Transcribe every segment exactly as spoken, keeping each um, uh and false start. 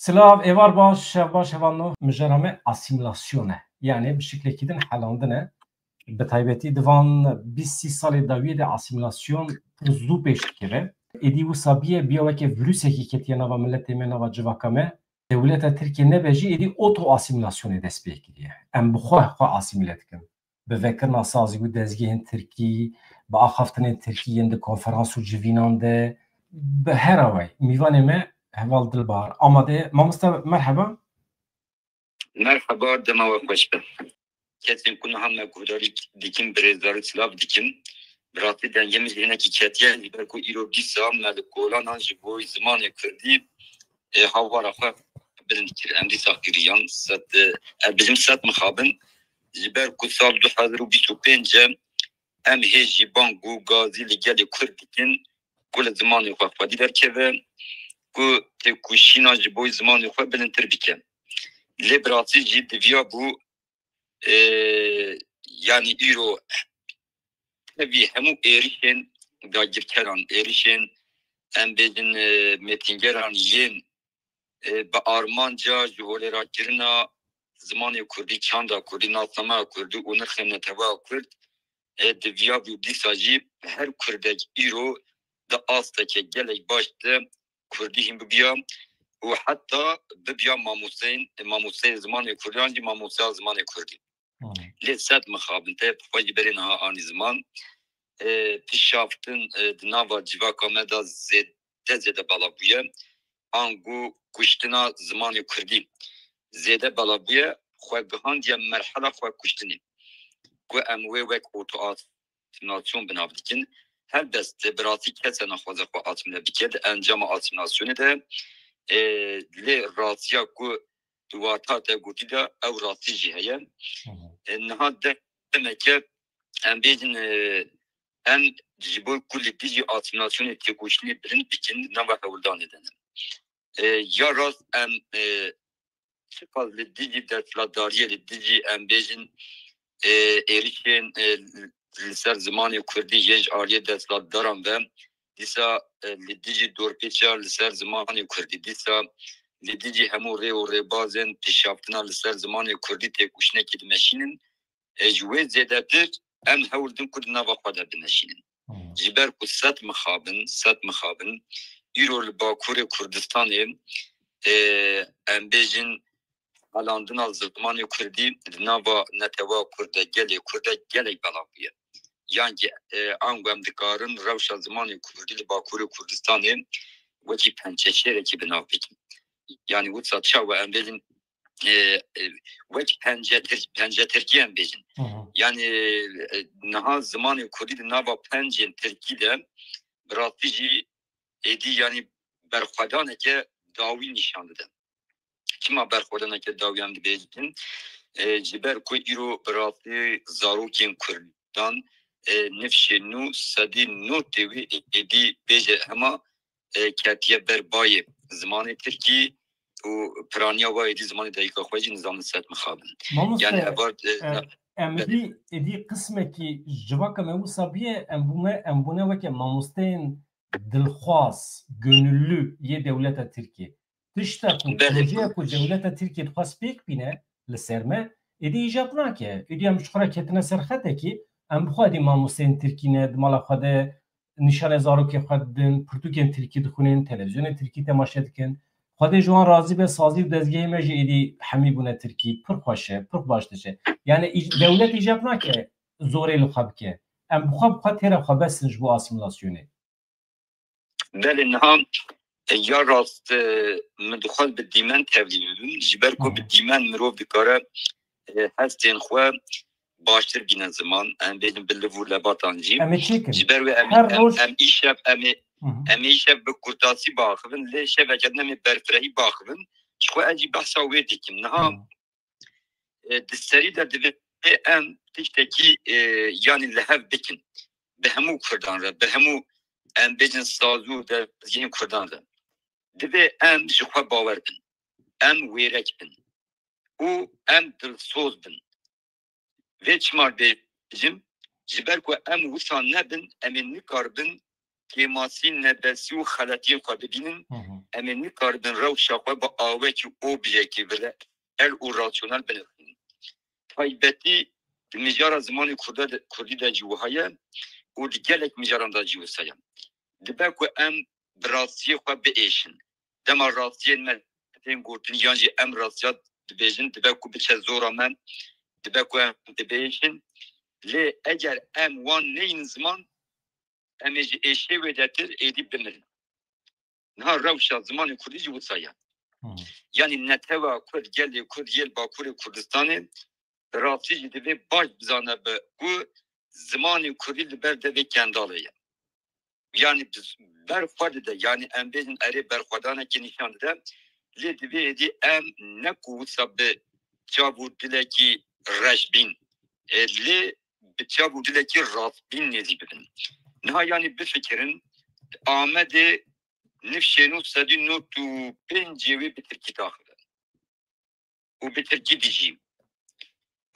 Silav, êvar baş, şev baş, hevalno. Mijara me asîmîlasyon e. Yani bi şiklekî din helandin e. Bi taybetî di van bîst sî salê dawiyê de asîmîlasyon pir zû pêş dikeve. Êdî wisa biye, biya weke vîrusekî ketiye nava miletê me, nava civaka me. Dewleta Tirkiye nebe jî êdî oto asîmîlasyonê dest pê kiriye. Em bi xwe, xwe asîmîle dikin. Bi vekirina sazî û dezgehên tirkî, bi axaftinên tirkî yên di konferans û civînan de, bi her awayî. Mîvanê me heval Dilbahar amade ye. Mamoste, merheba. Merheba, dema we xweş be. Kesên ku niha me guhdarî dikin, bi rêzdarî silav dikim. Bi rastî dengê min jî hinekî ketiye, ji ber ku îro dîsa me li kolanan ji bo zimanê kurdî, e, hawara xwe bilind kir. Em dîsa qiriyan, sed, e, em bijim sed mixabin. Ji ber ku sal du hezar û bîst û pênc e, em hê jî bang û gazî li gelê kurd dikin, ku li zimanê xwe xwedî derkeve, ku têkoşîna ji bo zimanê xwe bilindtir bike. Lê bi rastî jî diviya bû, e, yanî îro tevî hemû êrişên dagirkeran, êrişên, em bêjin, e, mêtingeran yên, e, bi armanca ji holêrakirina zimanê kurdî, çanda kurdî, nasnameya kurdî û nirxên neteweya kurd, e, diviya bû dîsa jî her kurdek îro di asteke gelek baş de kurdî hîn bibiya û heta bibiya mamosteyên, mamosteyê zimanê kurdî an jî mamosteya zimanê kurdî. Hmm. Lê sed mixabin te bi xwe jî berê niha anî ziman. E, pişaftin, e, di nava civaka me de zêde zêde bela bûye. Ango kuştina zimanê kurdî zêde bela bûye. Xwe gihandiye merhela xwe kuştinê. Ku em wê wek oto asîmîlasyon bi nav dikin. Helbest, bi rastî kes e naxwaze xwe asîmîle bike di encama asîmîlasyonê de, e, lê rastiya ku di wata te gotî de ew rastî jî heye. Hı hı. E, niha de-, demeke em bêjin, e, em ji bo ku li dijî asîmîlasyonê têkoşînê bilind bikin, di nava hewldanê de ne. E, ya rast em, e, çiqas li dijî desthilatdariyê, li dijî em bêjin, e, êrişên, e, li ser zimanê kurdî yên ji aliyê desthilatdaran ve, dîsa, e, li dijî dorpêça li ser zimanê kurdî, dîsa li dijî hemû rê û rêbazên pêşaftina li ser zimanê kurdî têkoşînekî dimeşînin, e, ji wê zêdetir em hewl din ku di nava xwe de bimeşînin. Hmm. Ji ber ku sed mixabin, sed mixabin, îro li Bakurê Kurdistanê, e, em bêjin, helandina zimanê kurdî di nava netewa kurd de, gelê kurd de gelek bela bûye. Yan jî, e, ango em dikarin rewşa zimanê kurdî li Bakurê Kurdistanê wekî pençeşêrekî bi nav bikin. Yanî wisa çawa em bêjin, e, e, wek pencetir-, pencetirkî em bêjin. Hı hı. Yanî, e, niha zimanê kurdî di nava pencên tirkî de bi rastî jî êdî yanî berxwedaneke dawî nîşan dide. Çima berxwedaneke dawî em dibêjin? E, ji ber ku îro bi rastî zarokên kurdan, e, nifşê nû, sedî notê wê êdî bêje hema, e, ketiye ber bayê zimanê tirkî û piraniya wa êdî zimanê dayika xwe jî nizam li ser mixabin. Mamoste, yani, evar, e, e, na-, em êdî, êdî qismekî civaka me wisa bûye, em bûme, em bûne weke mamosteyên dilxwaz, gönüllü yê dewleta Tirkiye. Tişta ku, belê, projeya ku dewleta Tirkiye dixwest pêk bîne li ser me, êdî îcab nake. Êdî em ji xwe re ketine ser xetekî, em bi xwe êdî mamosteyên tirkî ne, di mala xwe de nîşanê zarokê xwe didin, pirtûkên tirkî dixwînin, televîzyonên tirkî temaşe dikin. Xwedê ji wan razî be, sazî û dezgehê me jî êdî hemî bûne tirkî. Pir xweş e, pir baş diçe. Yani îc-, dewlet îcab nake zorê li xwe bike. Em bi xwe bi xwe têra xwe bes in ji bo asîmîlasyonê. Belê, niha, e, ya rast, e, min dixwest bi dîmen tevlî bibim, ji ber ku, hı hı, bi dîmen mirov dikare, e, hestên xwe baştir bîne ziman, em bêjin bi liv û lebatan jî. Em ê çêkin. Ji ber wê em, her em, roj em îşev, em ê, hı hı, em ê îşev bi kurtasî biaxivin, lê şeveke din em ê berfirehî biaxivin. Ji xwe ez jî behsa wê dikim. Niha, hı hı, e, di serî de divê em tiştekî, e, yanî li hev bikin. Bi hemû kurdan re, bi hemû em bêjin sazû û dezgehên kurdan re. Divê em ji xwe bawer bin. Em wêrek bin. Û em dilsoz bin. Vê çima bêjim? Ji ber ku em wisa nebin, em ê nikaribin kêmasî, nebesî û xeletiyên xwe bibînin. Hı hı. em ê nikaribin rewşa xwe bi awekî objekî bi reel û rasyonel binirxînin. Taybetî di mijara zimanê Kurda de, Kurdî de jî wiha ye û di gelek mijaran de jî wisa ye. Dibe ku em bi rastiyê xwe biêşin. Dema rastiyên me tên gotin yan jî em rastiya dibêjin, dibe ku biçe zora me, dibe ku em dibêşin. Lê eger em wan neyên ziman, em ê ji êşê wêdetir êdî bimirin. Niha rewşa zimanê Kurdî jî wisa ye. Hmm. Yanî netewa Kurd, gelê Kurd yê li Bakurê Kurdistanê bi rastî jî divê baş bizane be ku zimanê Kurdî li ber devê kendalê ye. Yanî bi ber xwe dide, yanî em bêjin erê berxwedanekê nîşan dide. Lê divê êdî em ne ku wisa bi çav û dilekî reş bîn, e, lê bi çav û dilekî rastbîn nêzî bibin. Niha yanî bifikirin, Amedê nifşê nû sedî nod û pêncê wê bi tirkî daxive û bi tirkî dijî.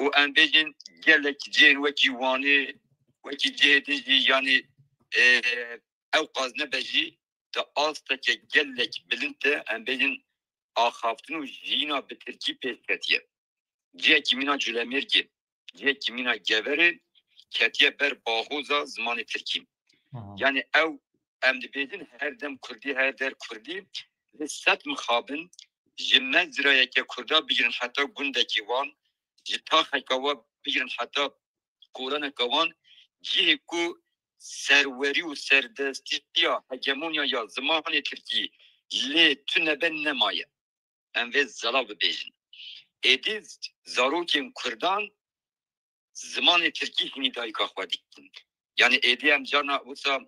Û em bêjin gelek cihên wekî Wanê, wekî cihê din jî, yanî, e, ew qaz nebe jî di asteke gelek bilind de, em bêjin, axaftin û jiyîna bi tirkî pêş ketiye. Cihekî mîna Culemêrgê, cihekî mîna Geverê ketiye ber bahoza zimanê tirkî. Aha. Yanî ew, em dibêjin her dem kurdî, her der kurdî, lê sed mixabin ji mezrayeke kurda bigirin heta gundekî wan, ji taxeka we bigirin heta kolaneka wan, cihê ku serwerî û serdestiya, hegemonyaya zimanê tirkî lê tune be nemaye. Em vê zelal bibêjin. Êdî zarokên kurdan zimanê tirkî hînî dayika xwe dikin. Yanî êdî em carna wisa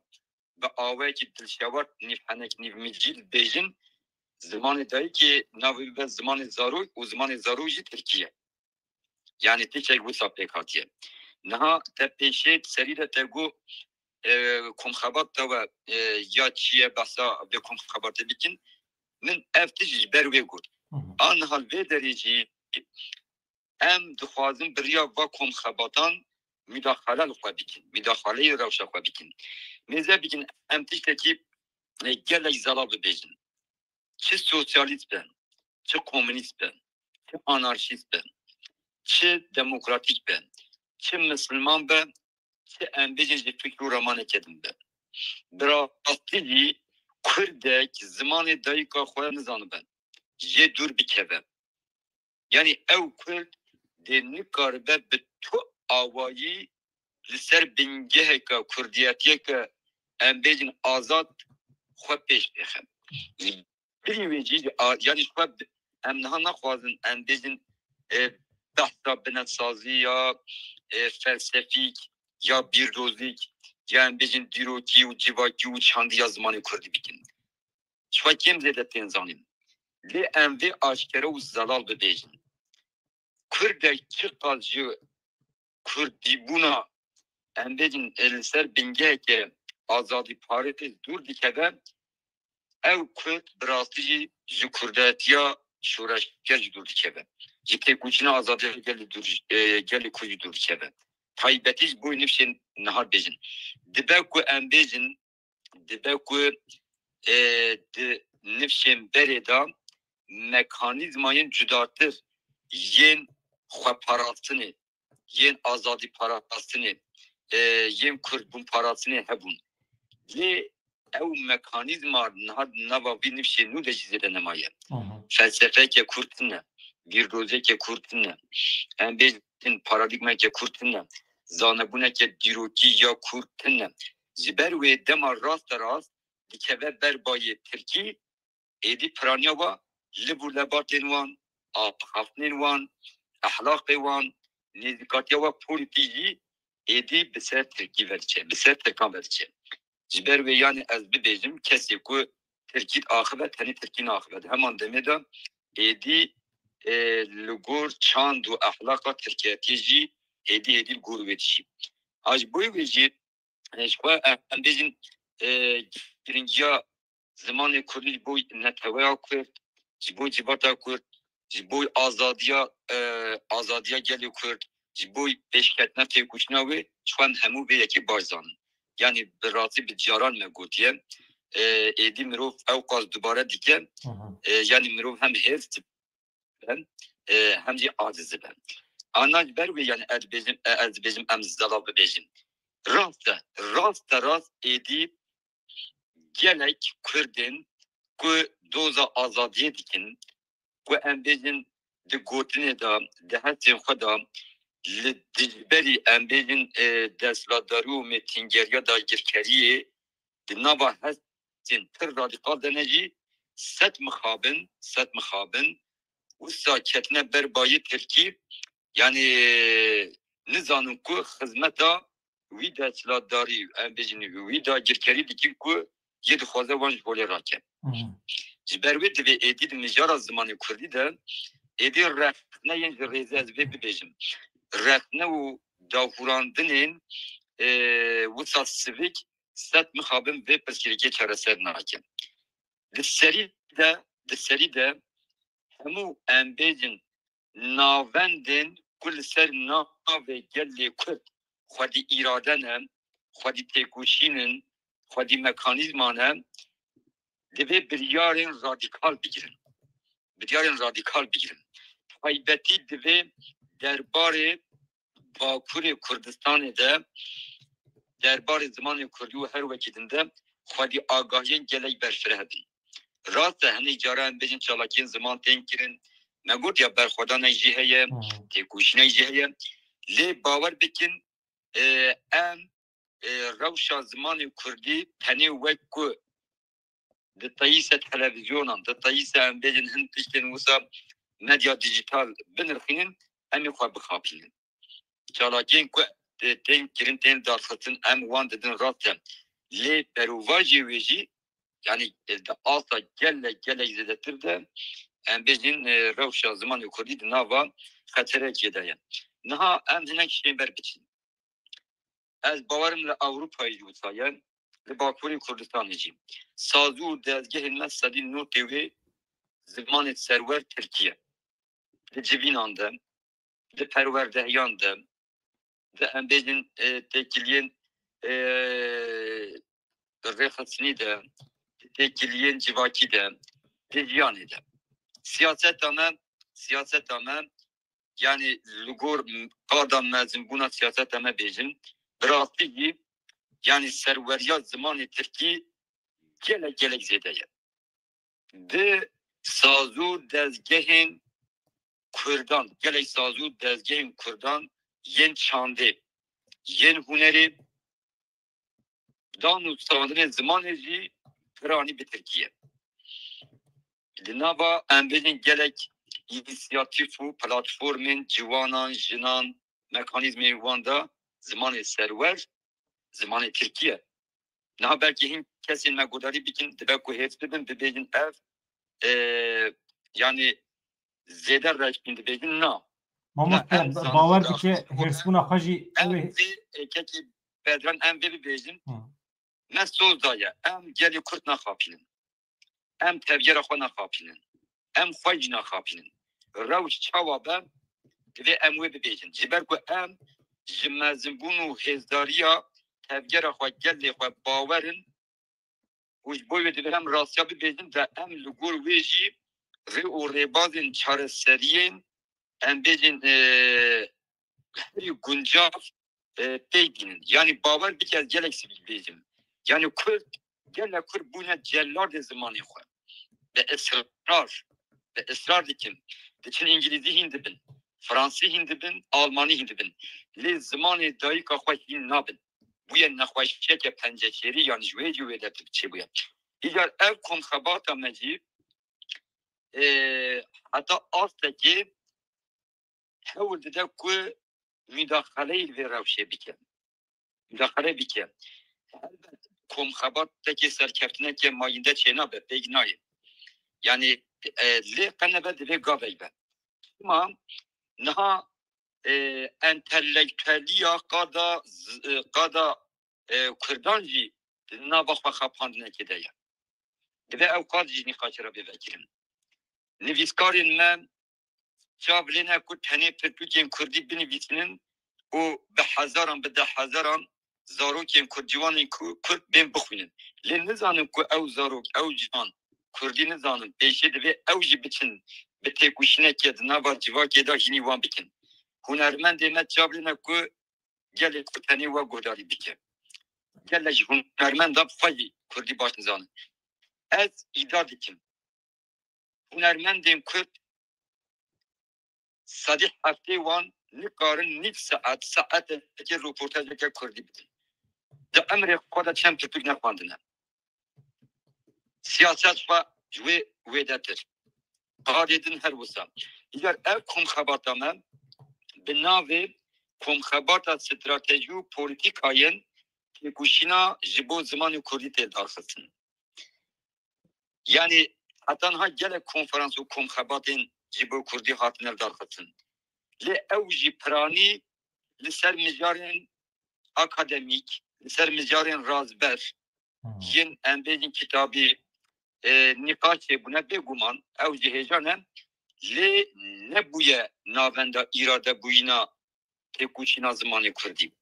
bi awayekî dilşewat, nîv henek, nîv micî dibêjin, zimanê dayikê navê bibe zimanê zarok û zimanê zarok jî tirkî ye. Yanî tiştek wisa pêk hatiye. Niha te pêşê serî de te got, e, komxebat te we, e, ya çi ye behsa vê komxebatê bikin. Min ev tişt ji ber wê got. Hı hı. A niha li vê derê jî em dixwazin bi riya va komxebatan mudaxale li xwe bikin, mudaxaleyê rewşa xwe bikin. Mêze bikin em tiştekî, e, gelek zelal bibêjin. Çi sosyalîst be, çi komûnîst be, çi anarşîst be, çi demokratîk be, çi misilman be, çi em bêjin ji fikr û ramaneke din be. Bi rastî jî kurdek zimanê dayika xwe nizanibe, jê dûr bikeve. Yanî ew kurd dê nikaribe bi tu awayî li ser bingeheke kurdiyetiyeke, em bêjin, azad xwe pêş bêxe. Ji birî wê jî, a, yanî xwe bi-, em niha naxwazin em bêjin, e, behsa binetsazî ya, e, felsefîk ya bîrdozîk ya em bêjin dîrokî û civakî û çandî ya zimanê kurdî bikin. Ji xwe kêm zêde tên zanîn. Lê em vê aşkere û zelal bibêjin. Kurdek çiqas ji kurdîbûna, em bêjin, li ser bingeheke azadîparêz dûr dikeve, ew kurd bi rastî jî ji kurdetiya şoreşger jî dûr dikeve. Ji têkoşîna azadiya gelê dûr, e, gelê kurd jî dûr dikeve. Taybetî ji bo nifşên niha bêjin. Dibe ku em bêjin, dibe ku, e, di nifşên berê de mekanîzmayên cudatir yên xweparastinê, yên azadîparastinê, e, yên kurdbûnparastinê hebûn. Lê ew mekanîzma niha di nava vî nifşê nû de jî zêde nemaye. Aha. Felsefeke kurd tune, bîrdozeke kurd tune, em bêjin paradîgmeke kurd tune, zanebûneke dîrokî ya kurd tune. Ji ber wê dema raste rast dikeve ber bayê tirkî, êdî piraniya wa, liv û lebatên wan, axaftinên wan, ehlaqê wan, nêzîkatiya wa polîtîk jî êdî bi ser tirkî ve diçe, bi ser tirkan ve diçe. Ji ber wê, yanî ez bibêjim, kesê ku tirkî diaxive, tenê tirkî naxive. Di heman demê de êdî, e, li gor çand û ehlaqa tirkiyetiyê jî êdî, êdî li gor wê dişî. A ji bo wê jî, e, ji xwe, e, em bêjin, e, giringiya zimanê kurdî ji bo neteweya kurd, ji bo civata kurd, ji bo azadiya, e, azadiya gelê kurd, ji bo pêşketina têkoşîna wê, ji xwe em hemû vê yekê baş zanin. Yanî bi rastî bi caran me gotiye, e, êdî mirov ew qas dubare dike, e, yanî mirov hem hêrs dibe, e, hem jî aciz dibe. Ana ji ber wê, yanî ez dibêjim, e, ez dibêjim em zelal bibêjin. Rast e, rast e, rast êdî gelek Kurdên ku doza azadiyê dikin, ku em bêjin di gotinê de, di hestên xwe de, li dijberî em bêjin, e, desthilatdarî û mêtingeriya dagirkeriyê di nava hestên pir radîkal de ne jî sed mixabin, sed mixabin, wisa ketine ber bayê Tirkî, yanî nizanin ku xizmeta wî desthilatdarî, em bêjin wî dagirkerî dikin ku yê dixwaze wan ji holê rake. Ji ber wê divê êdî di mijara zimanê kurdî de êdî rexne yên ji rêzê ez vê bibêjim. Rexne û dahûrandinên, e, wisa sivik sed mixabin vê pirsgirêkê çareser nake. Di serî de, di serî de hemû em bêjin navendên ku li ser navê gelê Kurd xwedî îrade ne, xwedî têkoşîn in, xwedî mekanîzma ne, divê biryarên radîkal bigirin. Biryarên radîkal bigirin. Taybetî divê derbarê Bakurê Kurdistanê de, derbarê zimanê kurdî û her wekî din de xwedî agahiyên gelek berfireh bin. Rast e, hinek cara em bêjin çalakiyên ziman tên kirin, me got ya berxwedanek jî heye, têkoşînek jî heye. Lê bawer bikin, e, em, e, rewşa zimanê kurdî tenê wek ku di teyîse televîzyonan, di teyîse em bêjin hin tiştên wisa medya dîjîtal binirxînin, em ê xwe bixapînin. Çalakiyên ku tê-, tên kirin, tên darxistin, em wan didin rast e. Lê berovajê wê jî, yanî di asta gelek, gelek zêdetir de, em bêjin, e, rewşa zimanê kurdî di nava xeterekê de ye. Niha em hinek şênber biçin. Ez bawerim li Ewropayê jî wisa ye, li Bakurê Kurdistanê jî. Sazû û dezgehên me sedî notê wê zimanê serwer Tirkî ye. Di civînan de, di perwerdehiyan de, di em bêjin, e, têkiliyên, e, rêxistinî de, di têkiliyên civakî de, di jiyanê de. Siyaseta me, siyaseta me, yanî li gor m-, qada mezinbûna siyaseta me bêjin, bi rastî jî, yanî serweriya zimanê tirkî gelek, gelek zêde ye. Di saz û dezgehên kurdan, gelek saz û dezgehên kurdan yên çandê, yên hunerê, dan û standinê zimanê jî piranî bi tirkî ye. Di nava em bêjin gelek însiyatîf û platformên ciwanan, jinan, mekanîzmên wan de zimanê serwer, zimanê tirkî ye. Niha belkî hin kesên me guhdarî bikin, dibe ku hêrs bibin, bibêjin ev, e, yanî zêde reşbîn dibêjin, na. Mamoste, na, em ba-, zanîn bawer dike hêrsbûna xwe jî em ew ê vê, e, kekê Bedran, em vê bibêjin. Hı. Me soz daye, em gelê Kurd naxapînin. Em tevgera xwe naxapînin. Em xwe jî naxapînin. Rewş çawa be, divê em wê bibêjin. Ji ber ku em ji mezinbûn û hêzdariya tevgera xwe, gelê xwe bawer in û ji bo wê divê em rastiya bibêjin, de em li gor wê jî rê û rêbazên çareseriyên, em bêjin, e, herî guncav, e, pêk dînin. Yanî bawer bike, ez gelek spî bêjim. Yanî Kurd, gelek Kurd bûne celadê zimanê xwe. Bi israr, bi israr dikim. Diçin îngilîzî hîn dibin, fransî hîn dibin, almanî hîn dibin. Lê zimanê dayika xwe hîn nabin. Bûye nexweşiyeke penceşêrî, yanî ji wê cî wê dertî çêbûye. Îcar ev komxebata me jî, e, heta astekê hewl dide ku mudaxaleyê li vê rewşê bike. Mudaxale bike. Helbet komxebatekê, serkeftineke mayînde çênabe, pêk nayê. Yanî, e, lê qe nebe, divê gavek be. Çima niha, e, entelektueliya qada z-, e, qada, e, Kurdan jî di nava xwe xapandinekê de ye. Divê ew qad jî nîqaşê re bê vekirin. Nivîskarên me çav lê ne ku tenê pirtûkên kurdî binivîsînin û bi hezaran, bi deh hezaran zarokên Kurd, ciwanên Ku-, Kurd bên bixwînin. Lê nizanin ku ew zarok, ew ciwan Kurdî nizanin, pêşê divê ew jî biçin bi têkoşînekê di nava civakê de hînî wan bikin. Hunermendê me çav lêne ku gelê xwe tenê we guhdarî bike. Gelek ji hunermenda xwe jî Kurdî baş nizanin. Ez îdia dikim, hunermendên Kurd sedî heftê wan nikarin nîv saet, saetekê rûportajeke Kurdî bidin. Di emrê xwe de çend pirtûk nexwendine. Siyaset xwe ji wê wêdetir. Qadê din her wisa. Îcar ev komxebata me bi navê Komxebata Stratejî û Polîtîkayên Têkoşîna ji bo Zimanê Kurdî tê darxistin. Yanî heta niha gelek konferans û komxebatên ji bo Kurdî hatine darxistin. Lê ew jî piranî li ser mijarên akademîk, li ser mijarên razber, Hmm. yên em bêjin kitabî, e, nîqaş çêbûne, bêguman ew jî hêja ne, lê nebûye navenda îradebûyîna têkoşîna zimanê Kurdî.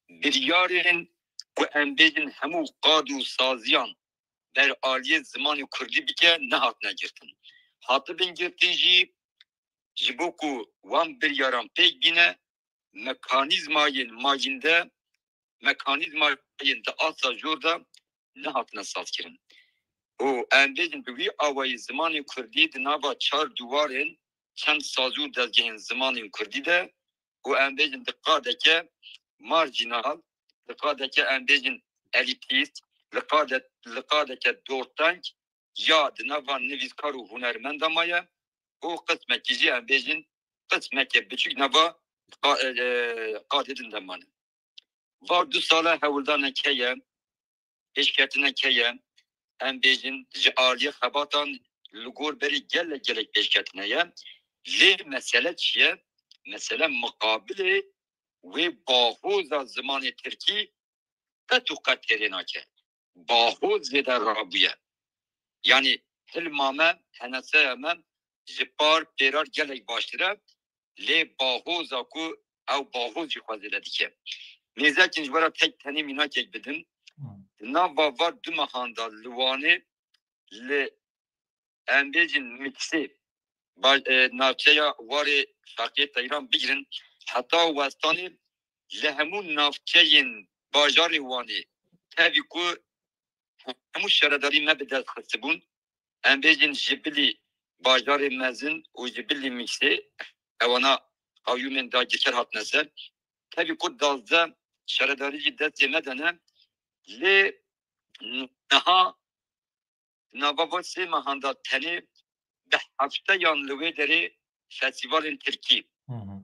Biryarên ku em bêjin hemû qad û saziyan ber aliyê zimanê Kurdî bike nehatine girtin. Hatibin girtin jî ji bo ku wan biryaran pêk bîne, mekanîzmayên mayînde, mekanîzmayên di asta jor de nehatine sazkirin. Û em bêjin bi wî awayî zimanê Kurdî di nava çar dîwarên çend sazî û dezgehên zimanên Kurdî de û em bêjin di qadeke marjînal, di qadeke em bêjin elîtîst, li qade-, li qadeke dorteng ya di nava nivîskar û hunermenda me ye û qismekî jî em bêjin qismeke biçûk nava qa-, e, qadê din de mane. Var du sala hewldaneke ye, pêşketineke ye, em bêjin ji aliyê xebatan li gor berî gelek gelek pêşketine ye. Lê mesele çi ye? Mesele muqabilê wê bahoza zimanê tirkî qet û qet têrê nake. Bahoz zêde rabûye. Yanî hilma me, heneseya me ji par pêrar gelek baştir e. Lê bahoza ku ew bahoz jî xwe zêde dike. Nêzekên ji we re tek tenê mînakek bidim. Hmm. Di nava va du mehan de li Wanê, li em bêjin Miksê, ba-, e, navçeya Warê Feqiyê Teyran bigirin, heta Westanê, li hemû navçeyên bajarê Wanê, tevî ku hemû şaredarî me bi dest xistibûn, em bêjin ji bilî bajarê mezin û ji bilî Mîksê, ewana qeyûmên dagirker hatine ser. Tevî ku duwazdeh şaredarî jî destê me de ne, lê niha nava van sê mehan de tenê bi hefteyan li wê derê festîvalên tirkî, Hı hı.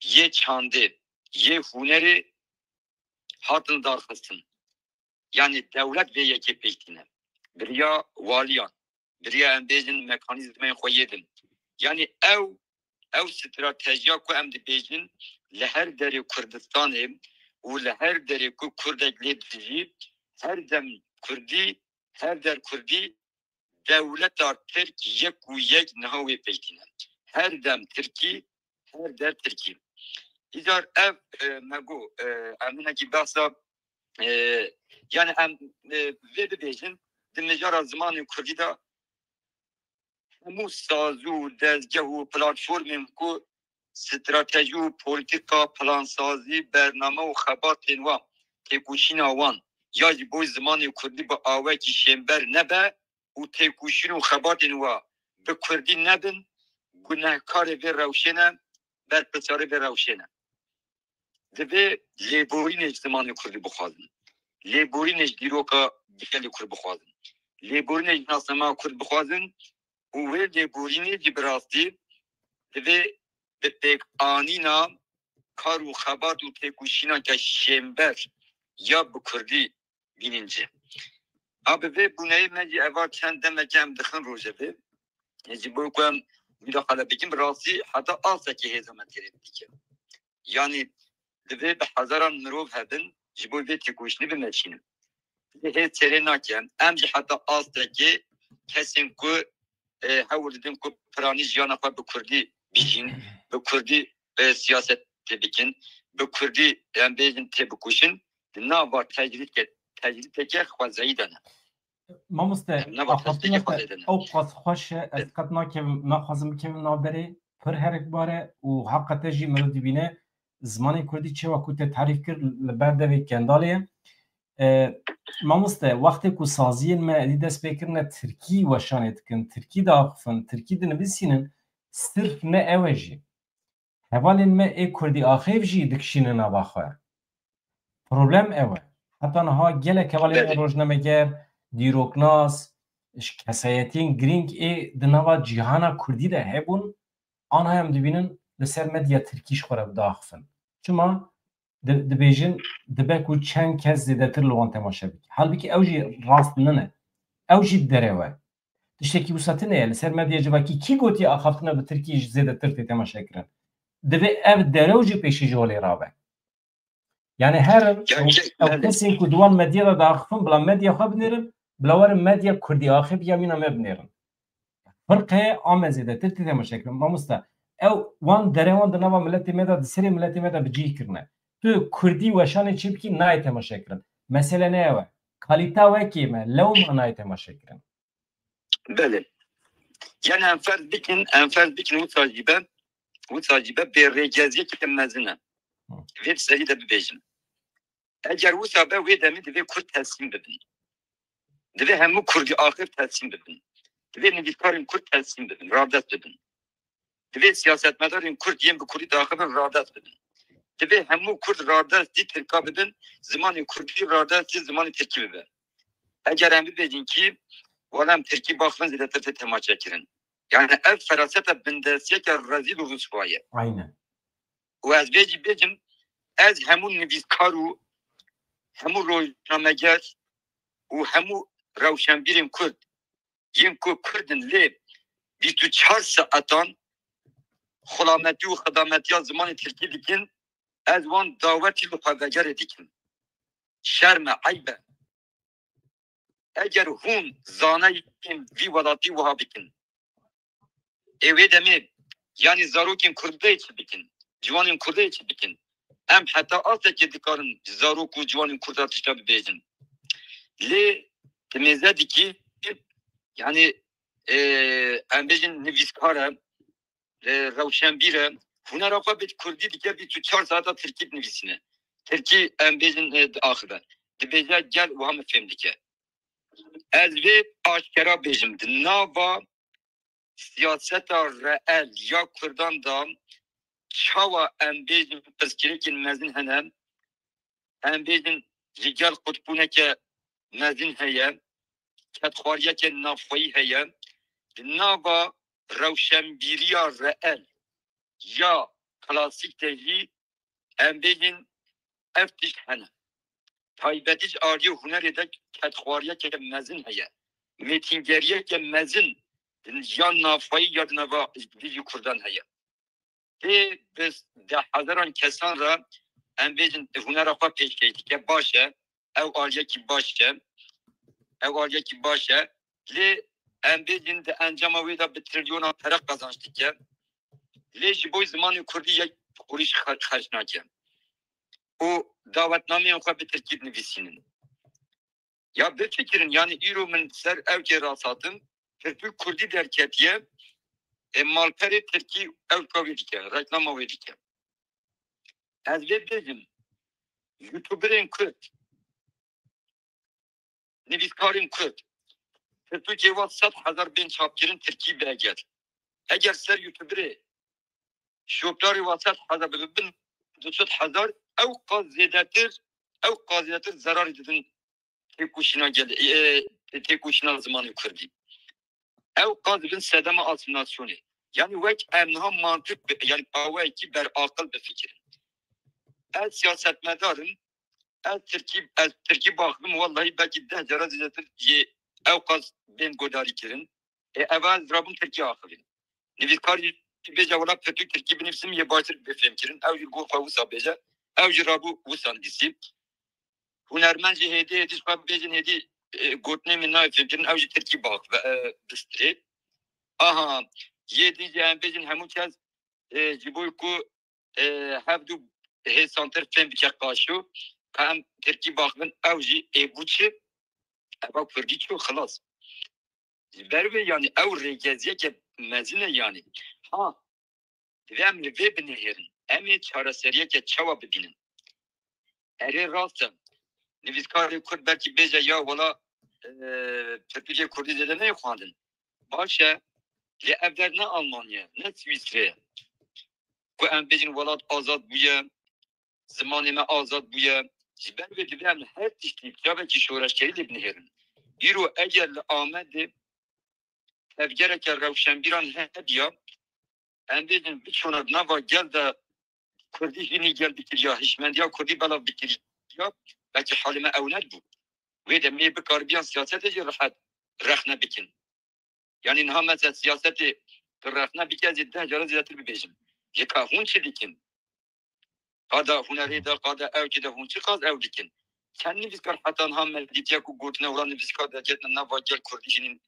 yê çandê, yê hunerê hatin darxistin. Yanî dewlet vê yekê pêk tîne. Bi riya waliyan, bi riya em bêjin mekanîzmayên xwe yê din. Yanî ew, ew stratejiya ku em dibêjin li her derê Kurdistanê û li her derê ku Kurdek lê dijî, her dem Kurdî, her der Kurdî, dewleta Tirk yek û yek niha wê pêk tîne. Her dem Tirkî, her der Tirkî. Îcar ev, e, me got, e, em hinekî behsa, e, yani em, e, vê bibêjin, di mijara zimanê Kurdî de hemû sazî û dezgeh û platformên ku stratejî û polîtîka, plansazî, bername û xebatên wan, têkoşîna wan ya ji bo zimanê Kurdî bi awekî şênber nebe û têkoşîn û xebatên wa bi Kurdî nebin, gunehkarê vê rewşê ne, berpirsiyarê vê rewşê ne. Divê lêborînê ji zimanê Kurdî bixwazin. Lêborînê ji dîroka gelê Kurd bixwazin. Lêborînê ji nasnama Kurd bixwazin û wê lêborînê jî bi rastî divê bi pêkanîna kar û xebat û têkoşîneke şênber ya bi Kurdî bînin cih. A bi vê bûneyê me jî eva çend demeke em dixin rojevê. Ji bo ku em mudaxale bikin, bi rastî heta astekê hêza me têrê dike. Yanî divê bi hezaran mirov hebin ji bo vê têkoşînê bimeşînin. Lê hêz têrê nake. Em jî heta astekê kesên ku, e, hewl didin ku piranî jiyana xwe bi Kurdî bijîn, bi Kurdî, e, siyasetê bikin, bi Kurdî em bêjin di nava tecrîdke, tecrîdeke xwezayî de ne. Mamoste, axaftina te ew qas xweş e, ez qet nakevim, naxwazim bikevim navberê, pir herikbar e û heqa te jî mirov dibîne zimanê kurdî çewa ku te tarîf kir li ber devê Kendalê ye. E, mamoste, wextê ku saziyên me êdî dest pê kirine tirkî weşanê dikin, tirkî diaxifin, tirkî dinivîsînin, sirf ne ew e jî. Hevalên me ê kurdî axêv jî dikişîne nava xwe. Problem ew e. Heta niha gelek hevalên me rojnameger, dîroknas, kesayetiyên girîng ê di nava cîhana kurdî de hebûn, anha em dibînin li ser medya tirkî ji xwe re diaxifin. Çima? Di-, dibêjin dibe ku çend kes zêdetir li wan temaşe bike. Halbikî ew jî rast nine. Ew jî derew e. Tiştekî wisa tune ye. Li ser medya civakî kî gotiye axaftina bi tirkî jî zêdetir tê temaşe kirin? Divê ev derew jî pêşî ji holê rabe. Yani herin ew kesên ku di wan medya de diaxifin bila medya xwe binêrin, bila werin medya kurdî axif ya mîna me binêrin. Firq heye, a me zêdetir tê temaşe kirin. Mamosta, ew wan derewan di nava miletê me de, di serê miletê me de bi cih kirine. Tu kurdî weşanê çi bikî, nayê temaşe kirin. Mesele ne ew e. Kalîta wekê me, lewma nayê temaşe kirin. Belê. Yani em ferz bikin, em ferz bikin wisa jî be, wisa jî be bêrêgeziyeke mezin e. Vê serî de bibêjim. Eger wisa be wê demê divê Kurd teslîm bibin. Divê hemû Kurdî axir teslîm bibin. Divê nivîskarên Kurd teslîm bibin, radest bibin. Divê siyasetmedarên Kurd yên bi Kurdî diaxivin radest bibin. Divê hemû Kurd radestî Tirka bibin, zimanê Kurdî radestî zimanê Tirkî bibe. Eger em bibêjin kî, wala em Tirkî baxivin zêdetir tê temaşe kirin. Yani ev feraseta bindestiyeke rezîl û rûswa ye. Aynen. Û ez vê jî bêjim, ez hemû nivîskar û hemû rojnameger û hemû rewşenbîrên Kurd yên ku Kurd in lê bîst û çar saetan xulametiya û xidametiya zimanê Tirkî dikin, ez wan dawetî li xwe vegerê dikim. Şerm e, eyb e. Eger hûn zanayên vî welatî wiha bikin, ê wê demê, yanî zarokên Kurdê çi bikin, ciwanên Kurdê çi bikin? Em heta astekê dikarin zarok û ciwanên Kurda tişta bibêjin. Lê tu mêze dikî, yanî, e, em bêjin nivîskar e, e, rewşenbîr e, hunera xwe bi Kurdî dike, bîst û çar saeta Tirkî dinivîsîne. Tirkî em bêjin, e, diaxive. Dibêje gel wiha min fêm dike. Ez vê aşkera bêjim, di nava siyaseta reel ya Kurdan de çawa em bêjin pirsgirêkên mezin hene, em bêjin ji gel qutbûneke mezin heye, kedxwariyeke navxweyî heye, di nava rewşenbîriya reel ya klasîk de jî em bêjin ev tişt hene. Taybetî ji aliyê hunerê de kedxwariyeke mezin heye, mêtingeriyeke mezin ya navxweyî ya di nava dijî Kurdan heye. Tê bi dehhezaran kesan re em bêjin hunera xwe pêşkêş dike, baş e, ew aliyekî baş e, ew aliyekî baş e. Lê em bêjin di encama wê de bi trilyona pere qazanç dike. Lê ji bo zimanê kurdî yek qurîş xer-, xerc nake. Û dawetnameyên xwe bi tirkî dinivîsînin. Ya bifikirin, yani îro min ser ewkê rast hatim, pirtûk kurdî derketiye, e, malperê tirkî ewka wê dike, reklama wê dike. Ez vê bêjim, youtuberên kurd, nivîskarên kurd, pirtûkê wan sed hezar bên çapkirin tirkî bi eger. Eger ser youtuberê şopdarê wan sed hezar bibin du sed hezar, ew qas zêdetir, ew qas zêdetir zerarê didin têkoşîna gel-, e, e, têkoşîna zimanê kurdî. Ew qas dibin sedema asîmîlasyonê. Yani wek em niha mantiq bi, yani awayekî beraqil bifikirin. Ez siyasetmedar im, ez tirkî, ez tirkî baxivim, wellahî belkî deh cara zêdetir yê ew qas bên guhdarî kirin. E, eva ez rabûm tirkî axivîn. Nivîskar jî bêje wela pirtûk tirkî binivîsim yê baştir bifêm kirin. Ew jî got xwe wisa bêje. Ew jî rabû wisa nivîsî. Hunermend jî hêdî hêdî ji xwe bêjin hêdî, e, gotinê min nayê fêm kirin. Ew jî tirkî bax, e, bistirê. Aha, yê din jî em bêjin hemû kes, e, ji bo ku, e, hevdu hêsantir fêm bike qaşo. Ka em tirkî baxivin, ew jî ê bû çi? Eva kurdî çû, xilas. Ji ber wê, yanî ew rêgeziyeke mezin e, yanî. Ha, divê em li vê binihêrin. Em ê çareseriyeke çawa bibînin? Erê, rast e. Nivîskarê kurd belkî bêje, ya wela, e, pirtûkê kurdî zêde neyê xwendin. Baş e. Lê ev der ne Almanya, ne Swîsre ye. Ku em bêjin welat azad bûye, zimanê me azad bûye. Ji ber vê divê em her tiştî çavekî şoreşgerî lê binihêrin. Îro eger li Amedê tevgereke rewşenbîran hebiya, em bêjin biçûna di nava gel de kurdî hînî gel bikiriya, hişmendiya kurdî belav bikiriya, belkî halê me ew nebû. Wê demê bikaribiyan siyasetê jî rehet rexne bikin. Yanî niha mesela siyasetê tu rexne bike, ez ê deh cara zêdetir bibêjim. Ji ka hûn çi dikin? Qada hunerê de, qada ewkê de hûn çi qas ew dikin? Çend nivîskar heta niha me dîtiye ku gotine wela nivîskar derketine nava gel kurdî hînî,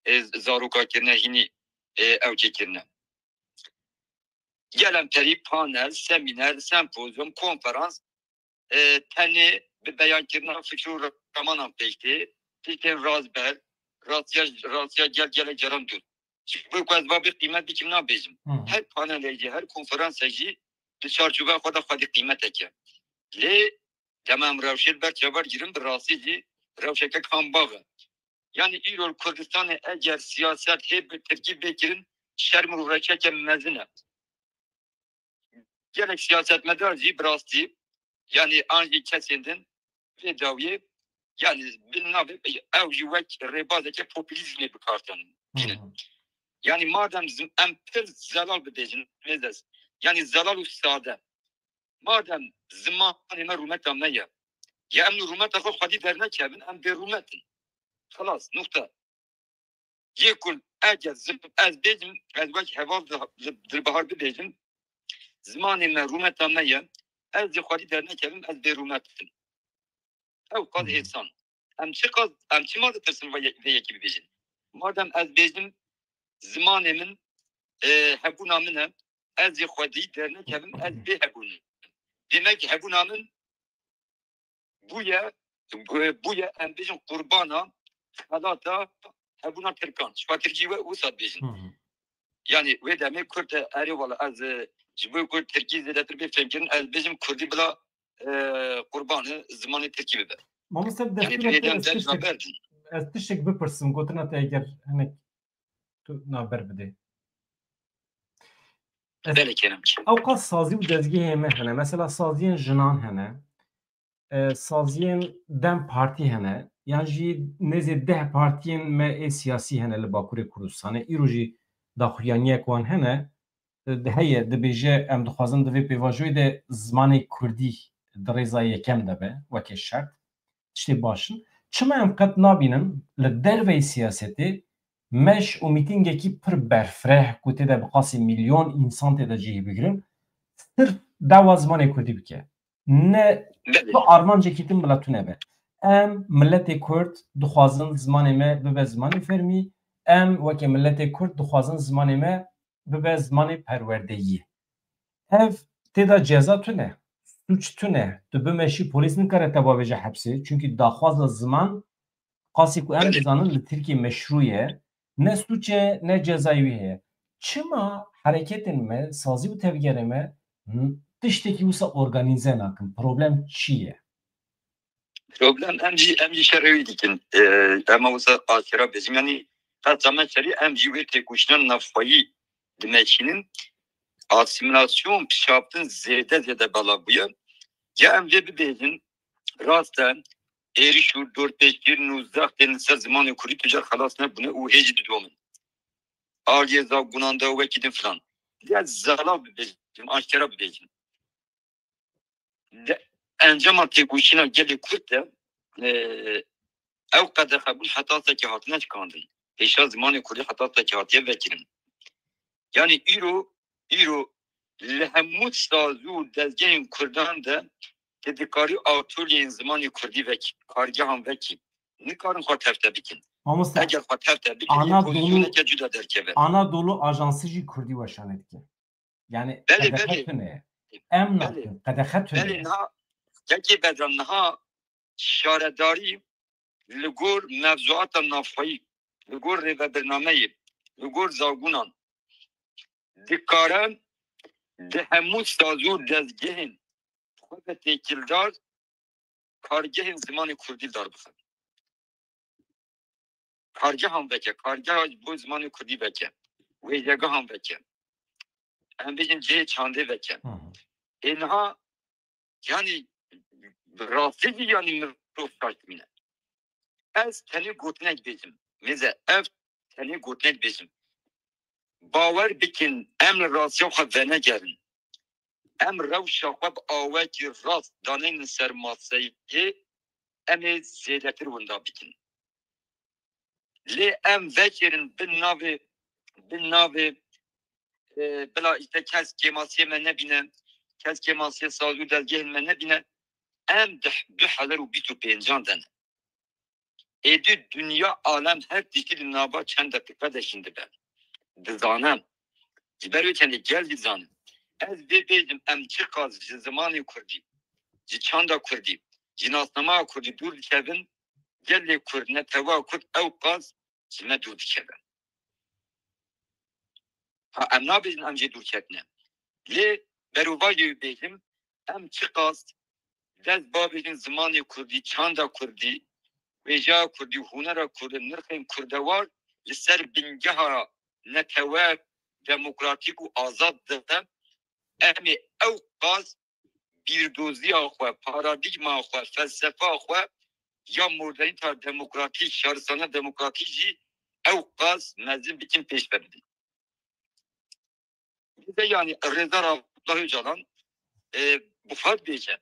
e, zaroka kirine, hînî, e, ewkê kirine. Gelen perî panel, semîner, sempozyum, konferans, e, tenê bi beyankirina fikir û ramanan pêk tê. Tiştên rastber, rastiya, rastiya gel gelek caran dûr. Ji bo ku ez va bê qîmet bikim nabêjim. Hı hı. Her panelê jî, her konferansê jî di çarçoveya xwe de xwedî qîmetek e. Lê dema em rewşê li ber çavar girin, bi rastî jî rewşeke kambax e. Yanî îro li Kurdistanê eger siyaset hê bi tirkî bê kirin, şerm û rûreçeke mezin e. Gelek siyasetmedar jî bi rastî, yanî an jî kesên din vê dawiyê, yanî bin navê ew jî wek rêbazeke populîzmê bi kar tînin. Hı hı. Yanî madem zim-, em pir zelal bibêjin, Mêzes, yanî zelal û sade, madem zimanê me rûmeta me ye, ya em li rûmeta xwe xwedî dernekevin, em bêrûmet in. Xilas, nuqte. Yê ku eger zim-, ez bêjim, ez wek heval Dil-, Dilbahar bibêjim, zimanê me rûmeta me ye, ez jî xwedî dernekevim, ez bêrûmet im. Ew qas Hı hı. hêsan. Em çi qas, em çima ditirsin vê ye-, vê yekî bibêjin? Madem ez bêjim, zimanê min, e, hebûna min e, ez jî xwedî dernekevim, ez bêhebûn im. Demek hebûna min bûye, bûye, em bêjin qurbana xelata hebûna Tirkan. Ji xwe Tirkî we wisa dibêjin. Hı hı. Yanî wê demê Kurd e, erê wala ez, e, ji bo ku Tirkî zêdetir bê fêmkirin, ez bêjim Kurdî bila, e, qurbanê zimanê Tirkî bibe. Mamoste, bi Yanî destûrê te divê ez dem tiştek, dest berdin. Ez tiştek bipirsim, gotina te eger hinek tu navber bidê. Ez Belê, Keremçî. Ew qas sazî û dezgehê me hene. Mesela saziyên jinan hene. E, saziyên dem partî hene. Yan jî nêzê deh partiyên me ê siyasî hene li Bakurê Kurdistanê. Îro jî daxuyaniyek wan hene. E, heye, dibêje, em dixwazin di vê pêvajoyê de zimanê kurdî di rêza yekem de be, weke şert. Tiştê baş in. Çima em qet nabînin li derveyî siyasetê meş û mîtîngekî pir berfireh ku tê de bi qasî milyon însan tê de cihê bigirin, sirf dawa zimanê kurdî bike? Ne Belê. tu armancekî din bila tune be. Em miletê kurd dixwazin zimanê me bibe zimanê fermî, em weke miletê kurd dixwazin zimanê me bibe zimanê perwerdeyî. Ev tê de ceza tune, sûc tune. Tu bimeşî, polîs nikare te bavêje hepsê. Çunkî daxwaza ziman, qasî ku em Belê. dizanin, li Tirkiyê meşrû ye. Ne sûc e, ne cezayê wî heye. Çima hereketên me, sazî û tevgerê me n-, tiştekî wisa organîze nakin? Problem çi ye? Problem em jî, em jî şerê wî dikin. Ee, em wisa aşkera bêjin. Yanî qet zame şerî em jî wê têkoşîna navxweyî dimeşînin. Asîmîlasyon, pişaftin zêde zêde belav bûye. Ya em vê bibêjin, rast e, êrîş û dorpêçkirin û zextên li ser zimanê kurdî tu car xelas nebûne û hê jî didomin. Aliyê zagunanda wekî din filan. Ya zelal bibêjin, aşkera bibêjin. De, encama têkoşîna gelê Kurd de, e, ew qedexebûn heta sekê hatine şikandin. Hêşa zimanê Kurdî heta sekê hatiye vekirin. Yanî îro, îro li hemû sazî û dezgehên Kurdan de tu dikarî atolyeyên zimanê Kurdî vekî, kargehan vekî. Nikarin xwe tevte bikin. Mamoste, Eger xwe tevte bikin, ana yê dolu, pozisyoneke cuda derkeve. Anadolu Ajansı jî Kurdî weşane dike. Yani Belê, qedexe belê. tune. Em Belê. nakin, qedexe tune. Belê, niha, Kekê Bedran, niha şaredarî li gor mevzuata navxweyî, li gor rêvebirnameyê, li gor zagonan dikare di hemû saz û dezgehên xwe ve têkildar kargehên zimanê kurdî li dar bixe. Kargehan veke, kargeha ji bo zimanê kurdî veke, wêjegehan veke, em bêjin cihê çandê veke. Hı hı. Ê niha, yanî, rastî jî, yanî, mirov şaş dibîne. Ez tenê gotinek bêjim. Mêze, ev tenê gotinek bêjim. Bawer bikin, em li rastiya xwe venegerin. Em rewşa xwe bi awekî rast daneynin ser maseyê, em ê zêdetir winda bikin. Lê em vekêrin bin navê, bin navê, e, bila îşte kes kêmasiyê me nebîne, kes kêmasiyê saz û dezgehên me nebîne, em di du hezar û bîst û pêncan de ne. Êdî dinya, alem, her tiştî di nava çend deqîqe de jîn dibe. Dizane. Ji ber wê çendê gel jî dizane. Ez vê bêjim, em çiqas ji zimanê kurdî, ji çanda kurdî, ji nasnameya kurdî dûr dikevin, gelê kurd, netewa kurd ew qas ji me dûr dikeve. Ha, em nabêjin em jê dûr ketine. Lê berovajê wî bêjim, em çiqas dest bavêjin zimanê kurdî, çanda kurdî, wêjeya kurdî, hunera kurdî, nirxên kurdewar li ser bingeha netewe demokratîk û azad de, em ê ew qas bîrdoziya xwe, paradîgma xwe, felsefa xwe ya modernîta demokratîk, şarisane demokratîk jî ew qas mezin bikin, pêş ve bidin. Bize, yanî, Rêzdar Abdullah Ocalan, e, bi xwe dibêje.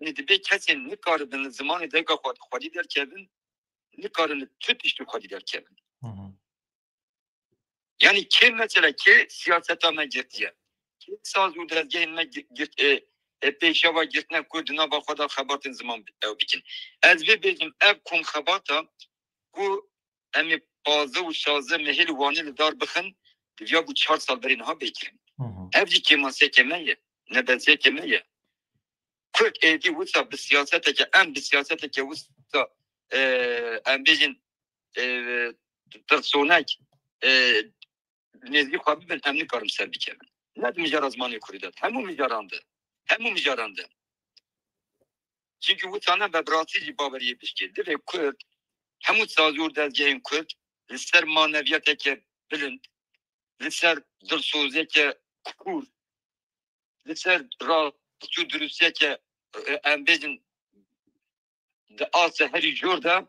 Yanî, dibê kesên nikaribin li zimanê dayika xwe xwedî derkevin, nikarin li tu tiştî xwedî derkevin. Hı hı. Yanî kê, mesela kê siyaseta me girtiye? Kê saz û dezgehên me gi-, girt, e, e, pêşewa girtine ku di nava xwe de xebatên ziman bi-, ew bikin? Ez vê bêjim, ev komxebata ku em ê pazdeh û şazdeh mehê li Wanê li dar bixin, diviya bû çar sal berê niha bê kirin. Hı hı. Ev jî kêmasiyeke me ye, nebeziyeke me ye. Kurd êdî wisa bi siyaseteke, em bi siyaseteke wisa, e, em bêjin, e, tirsonek, e, nêzî xwe bibin, em nikarin ser bikevin. Ne di mijara zimanê kurdî de, hemû mijaran de. Hemû mijaran de. Çimkî wisa ne, bi rastî jî baweriyê bişkê. Divê kurd hemû sazî û dezgehên kurd li ser maneviyateke bilind, li ser dilsoziyeke kûr, li ser rastî û dirustiyeke, e, em bêjin, di asta herî jor de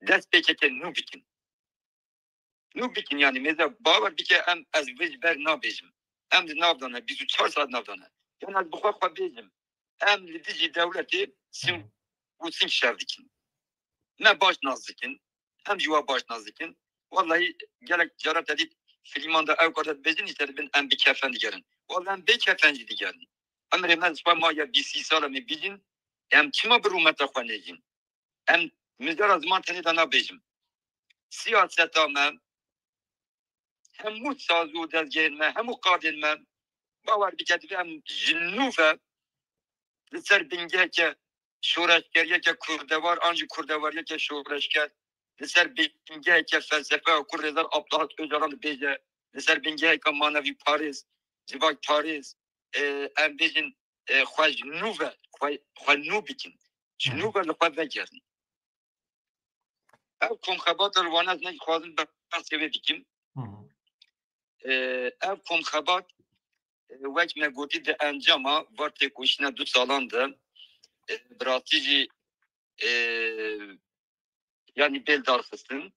dest pêkeke nû bikin. Nû bikin, yanî mêze bawer bike, em, ez vê ji ber nabêjim. Em di nav de ne, bîst û çar saet nav de ne. Yan ez bi xwe xwe bêjim. Em li dijî dewletê sing û sing şer dikin. Me baş nas dikin. Em jî wa baş nas dikin. Wellahî gelek cara te dît fîlman de ew kar de dibêjin, îşte dibin em bi kefen digerin. Wellahî em bê kefen jî digerin. Emrê me ji xwe maye bîst sî sal em ê bijîn. Em çima bi rûmeta xwe nejîn? Em mijara ziman tenê de nabêjim. Siyaseta me, hemû saz û dezgehên me, hemû qadên me, bawer bike, divê em ji nû ve li ser bingeheke şoreşgeriyeke kurdewar an jî kurdewariyeke şoreşger, li ser bingeheke felsefeya ku Rêzdar Abdullah Ocalan dibêje, li ser bingeheke manevîparêz, civakparêz, e, em bêjin, e, xwe ji nû ve, xwe, xwe nû bikin. Ji nû ve li xwe vegerin. Ev komxebata li Wana ez ne dixwazim behsê wê bikim. Hı hı. E, ev komxebat, e, wek me gotî di encama va têkoşîna du salan de, e, bi rastî jî, e, yanî bêl darxistin.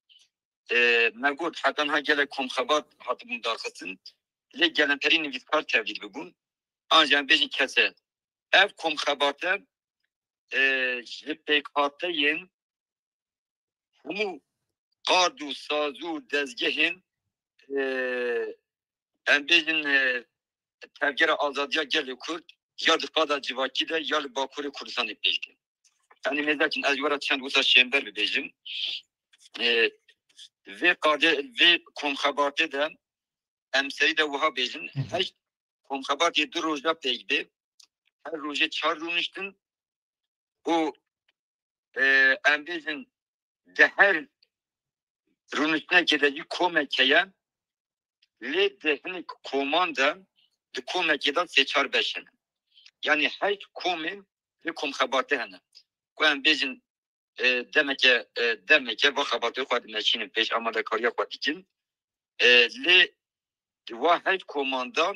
E, me got heta niha gelek komxebat hatibûn darxistin. Lê gelemperî nivîskar tevlîd bibûn. An jî em bêjin kese. Ev komxebate, e, ji pêkhateyên hemû qad û saz û dezgehên, e, em bêjin, e, Tevgera Azadiya Gelê Kurd ya di qada civakî de ya li Bakurê Kurdistanê pêk tê. Yanî mêzekin ez ji we re çend wisa şênber bibêjim. E, vê qadê, vê komxebatê de em serî de wiha bêjin, Hı hı. heşt komxebatê du roja pêk bê, her rojê çar rûniştin, û e, em bêjin di her rûniştinekê de jî komek heye, lê di hinek koman de, di komekê de sê çar beş hene. Yanî heşt komên vê komxebatê hene. Ku em bêjin, e, demeke, e, demeke va xebatê xwe dimeşînin pêş, amadekariya xwe dikin. E, lê di wa heşt koman de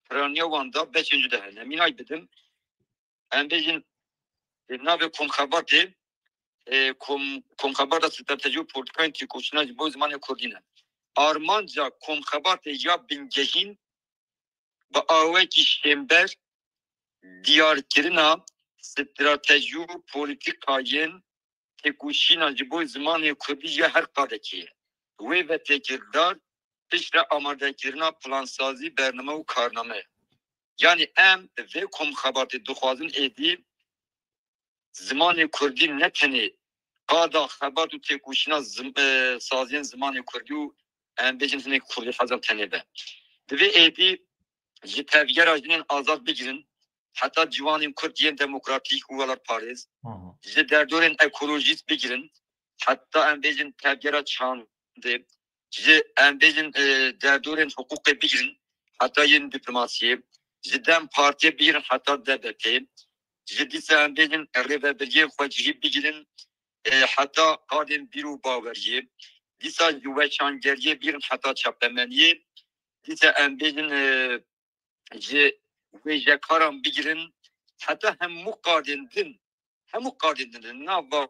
piraniya wan de beşên cuda hene. Mînak bidim, em bêjin, di navê komxebatê, e, kom-, komxebata stratejî û polîtîkayên têkoşîna ji bo zimanê kurdî ne. Armanca komxebatê ya bingehîn bi awekî şênber diyarkirina stratejî û polîtîkayên têkoşîna ji bo zimanê kurdî ya her qadekê ye. Wê ve têkildar piştre amadekirina plansazî, bername û karname ye. Yanî em vê komxebatê dixwazin êdî zimanê kurdî ne tenê qada xebat û têkoşîna zim-, e, saziyên zimanê kurdî û em bêjin hinek kurdî hezan tenê be. Divê êdî ji tevgera jinên azad bigirin, heta ciwanên kurd yên demokratîk û welatparêz, Hı hı. ji derdorên ekolojîst bigirin, heta em bêjin tevgera çandê, ji em bêjin, e, derdorên hiqûqê bigirin, heta yên diplomasiyê, ji dem partiyê bigirin heta D B P, ji dîsa em bêjin rêvebiriyên xwecihî bigirin, e, heta qadên bîr û baweriyê, dîsa ji weşangeriyê bigirin heta çapemeniyê, dîsa em bêjin, e, ji wêjekaran bigirin, heta hemû qadên din, hemû qadên din di nava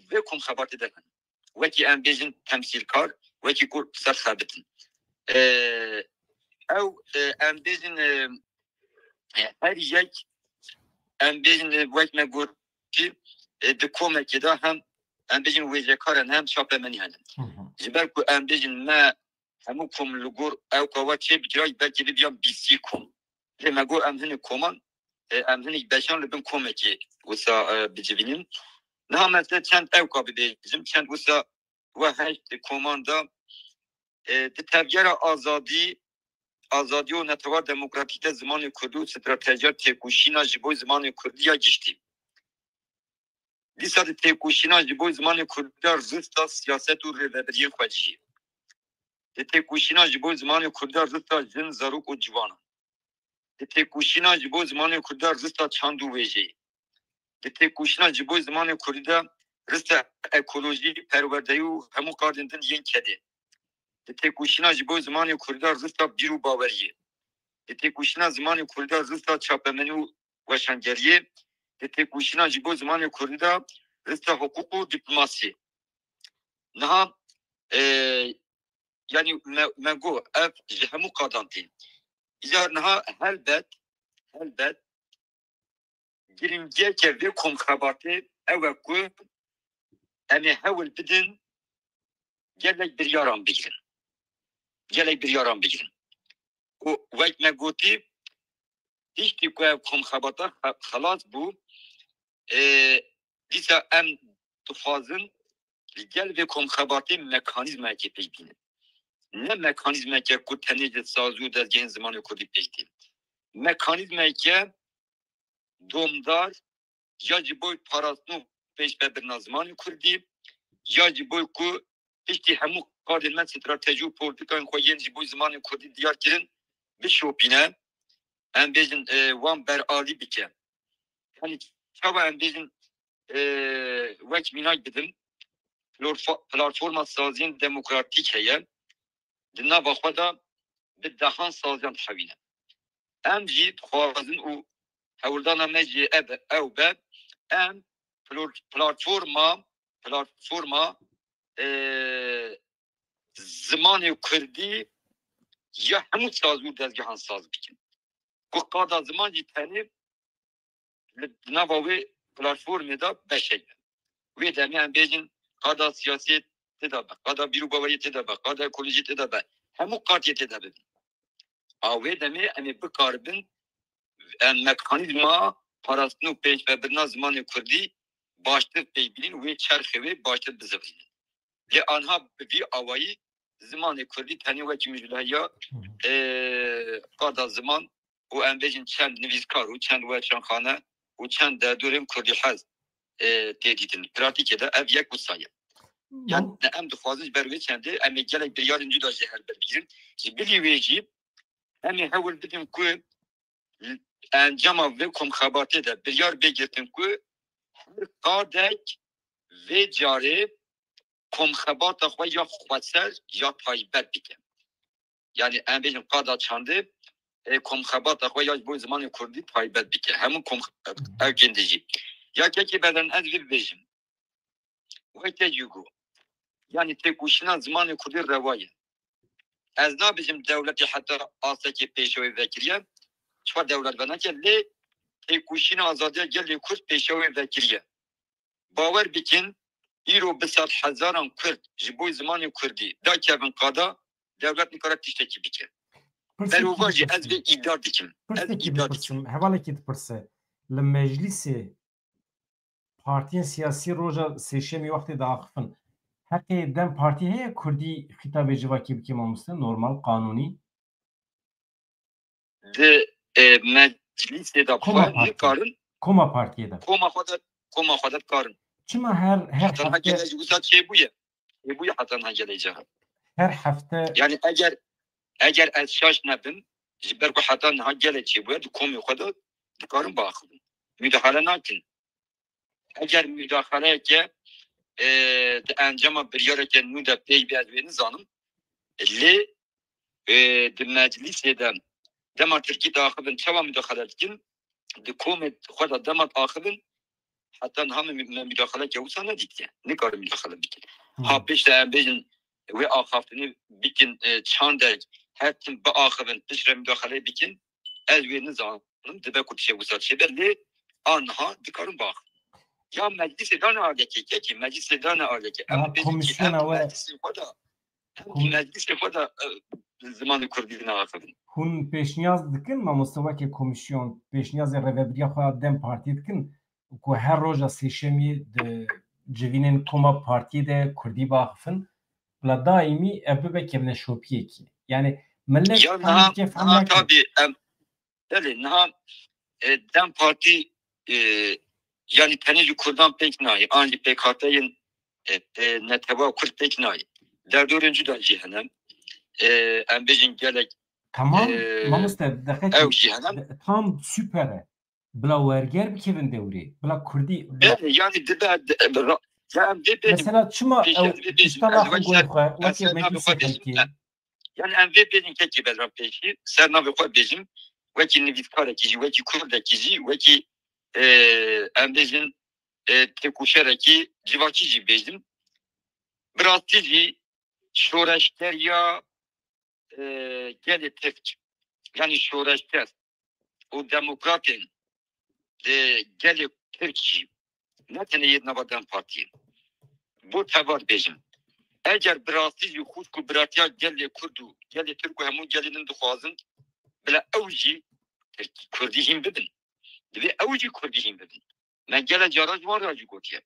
vê komxebatê de hene. Wekî em bêjin temsîlkar, wekî ku ser xebitin. E, ew, e, em bêjin, e, e, her yek, em bêjin, e, wek me gotî, e, di komekê de hem, em bêjin, wêjekar hene, hem çapemenî hene. Hı hı. Ji ber ku em bêjin me hemû kom li gor ew kawa çê bikira, belkî bibiyan bîstî kom. Lê me got em hinek koman, e, em hinek beşan li bin komekê wisa, e, bicivînin. Niha mesela çend ewka bibêjim, çend wisa we heşt koman de, e, di tevgera azadî, azadî û netewa demokratîk de zimanê kurdî û stratejiya têkoşîna ji bo zimanê kurdî ya giştî. Dîsa di têkoşîna ji bo zimanê kurdî de rista siyaset û rêvebiriyên xwecihî. Di têkoşîna ji bo zimanê kurdî de rista jin, zarok û ciwanan. Di têkoşîna ji bo zimanê kurdî de rista çand û wêjeyê. Di têkoşîna ji bo zimanê kurdî de rista ekolojî, perwerdeyî û hemû qadên din yên kedê. Di têkoşîna ji bo zimanê kurdî de rista bîr û baweriyê. Di têkoşîna zimanê kurdî de rista çapemenî û weşangeriyê. Di têkoşîna ji bo zimanê kurdî de rista hiqûq û diplomasiyê. Niha, e, yanî me, me got ev ji hemû qadan tê. Îcar niha helbet, helbet, giringiyeke vê komxebatê ew e ku em ê hewl bidin gelek biryaran bigirin. Gelek biryaran bigirin. Û wek me gotî, piştî ku ev komxebata xe-, xelas bû, e, dîsa em dixwazin li gel vê komxebatê mekanîzmayekê pêş bînin. Ne mekanîzmeke ku tenê ji sazî û dezgehên zimanê kurdî pêş tê. Mekanîzmeke domdar ya ji bo parastin û pêşvebirina zimanê kurdî, ya ji bo ku piştî hemû qadên me stratejî û polîtîkayên xwe yên ji bo zimanê kurdî diyar kirin, bişopîne, em bêjin, e, wan beralî bike. Yanî çawa em bêjin, e, wek mînak bidim, plorfo-, platforma saziyên demokratîk heye, di nava xwe de bi dehan saziyan dihewîne. Em jî dixwazin û hewldana me jî ev, ew be, em plor-, platforma, platforma, e, zimanê kurdî ya hemû saz û dezgehan saz bikin. Ku qada ziman jî tenê li nava wê platformê de beşek be. Wê demê em bêjin qada siyasî tê de be, qada bîr û baweriyê tê de be, qada ekolojî tê de be. Hemû qatiyê tê de bibin. A wê demê em ê bikaribin em mekanîzma parastin û pêşvebirina zimanê kurdî baştir pêk bînin, wê çerxê wê baştir bizivînin. Lê anha bi vî awayî zimanê kurdî tenê wekî min ji heya, Hı hı. e, qada ziman û em bêjin çend nivîskar û çend weşanxane û çend derdorên kurdî hez e, tê dîtin. Pratîkê de ev yek wisa ye. Yani em dixwazin ji ber wê çendê em ê gelek biryarên cuda ji her ber bigirin. Ji bilî wê jî em ê hewl bidin ku encama vê komxebatê de biryar bê girtin ku her qadek vê carê komxebata xwe ya xweser ya taybet bike. Yani em bêjin qada çandê, e, komxebata xwe ya ji bo zimanê kurdî taybet bike. Hemû kom-, ev gindî jî. Ya kekê Bedran, ez vê bibêjim. Weke Hugo. Yani têkoşîna zimanê kurdî rewa ye. Ez nabêjim dewletê heta astekê pêşewê vekiriye. Çiqa dewlet veneke lê têkoşîna azadiya gelê kurd pêşewê vekiriye. Bawer bikin, îro bi sedhezaran kurd ji bo zimanê kurdî dakevin qada, dewlet nikare tiştekî bike. Berovajî ez vê îdar dikim. Ez îdar dikim. Hevalekî dipirse. Li meclîsê partiyên siyasî roja sêşemî wextê diaxifin, heqê DEM Partî heye kurdî xîtabê civakî bike mamoste? Normal, qanûnî? Di, e, meclîsê de xwe nikarin. Koma partiyê de. Koma xwe de, koma xwe de dikarin. Çima her, her heta niha hafte gelê jî wisa çêbûye. Çêbûye heta niha gelê cihê. Her hefte. Yani eger, eger ez şaş nebim, ji ber ku heta niha gelê çêbûye, di komê xwe de dikarin biaxivin. Müdahale nakin. Eger müdaxaleyeke, e, di encama biryareke nû de pêk bê, ez wê nizanim. Lê, e, di meclîsê de dema tirkî diaxivin, çawa müdaxale dikin? Di komê xwe de dema diaxivin, heta niha me, me müdaxaleke wisa nedîtiye. Nikarin müdaxale bikin. Hmm. Ha piştre em bêjin wê axaftinê bikin, e, çandek her tim biaxivin, piştre müdaxale bikin, ez wê nizanim. Dibe ku tiştê wisa çêbe lê aniha dikarin biaxivin. Ya meclîsê dane alekê, kekê, meclîsê dane alekê. Em dibêjin kî em meclîsê xwe de, em meclîsê xwe de, e, zimanê kurdî naxivin. Hûn pêşniyaz dikin, mamoste, weke komîsyon, pêşniyazê rêvebiriya xwe ya DEM Partî dikin ku her roja sêşemî di civînên koma partiyê de kurdî biaxifin, bila daîmî ev bibe kevneşopiyekî. Yani millet tam kêf em nekin. Belê, niha, e, DEM Partî, e, yani tenê ji kurdan pêk nayê, an jî pêkhateyên, e, e, netewa kurd pêk nayê. Derdorên cuda jî hene. E, em bêjin gelek, tamam, e, mamoste, deqekî, ew jî hene. Tam süper e. Bila werger bikevin dewrê. Bila kurdî, bila. Belê, yani dibe, di-, ra-, ya em vê bêjin. Mesela çima ew tişta naxwe goyê xwe, wekî meclîsê xelkê. Yani em vê bêjin kekî Bedran pêşî, ser navê xwe bêjim, wekî nivîskarekî jî, wekî kurdekî jî, wekî, e, em bêjin, e, têkoşerekî civakî jî bêjim. Bi rastî jî şoreşgeriya, e, gelê Tirk, yani şoreşger û demokratên, e, gelê Tirk jî, ne tenê yê nava DEM Partiyê. Bo teva dibêjim. Eger bi rastî jî xwişk û biratiya gelê Kurd û gelê Tirk û hemû gelê din dixwazin, bila ew jî Tirk-, Kurdî hîn bibin. Divê ew jî Kurdî hîn bibin. Me gelek cara ji wan re jî gotiye.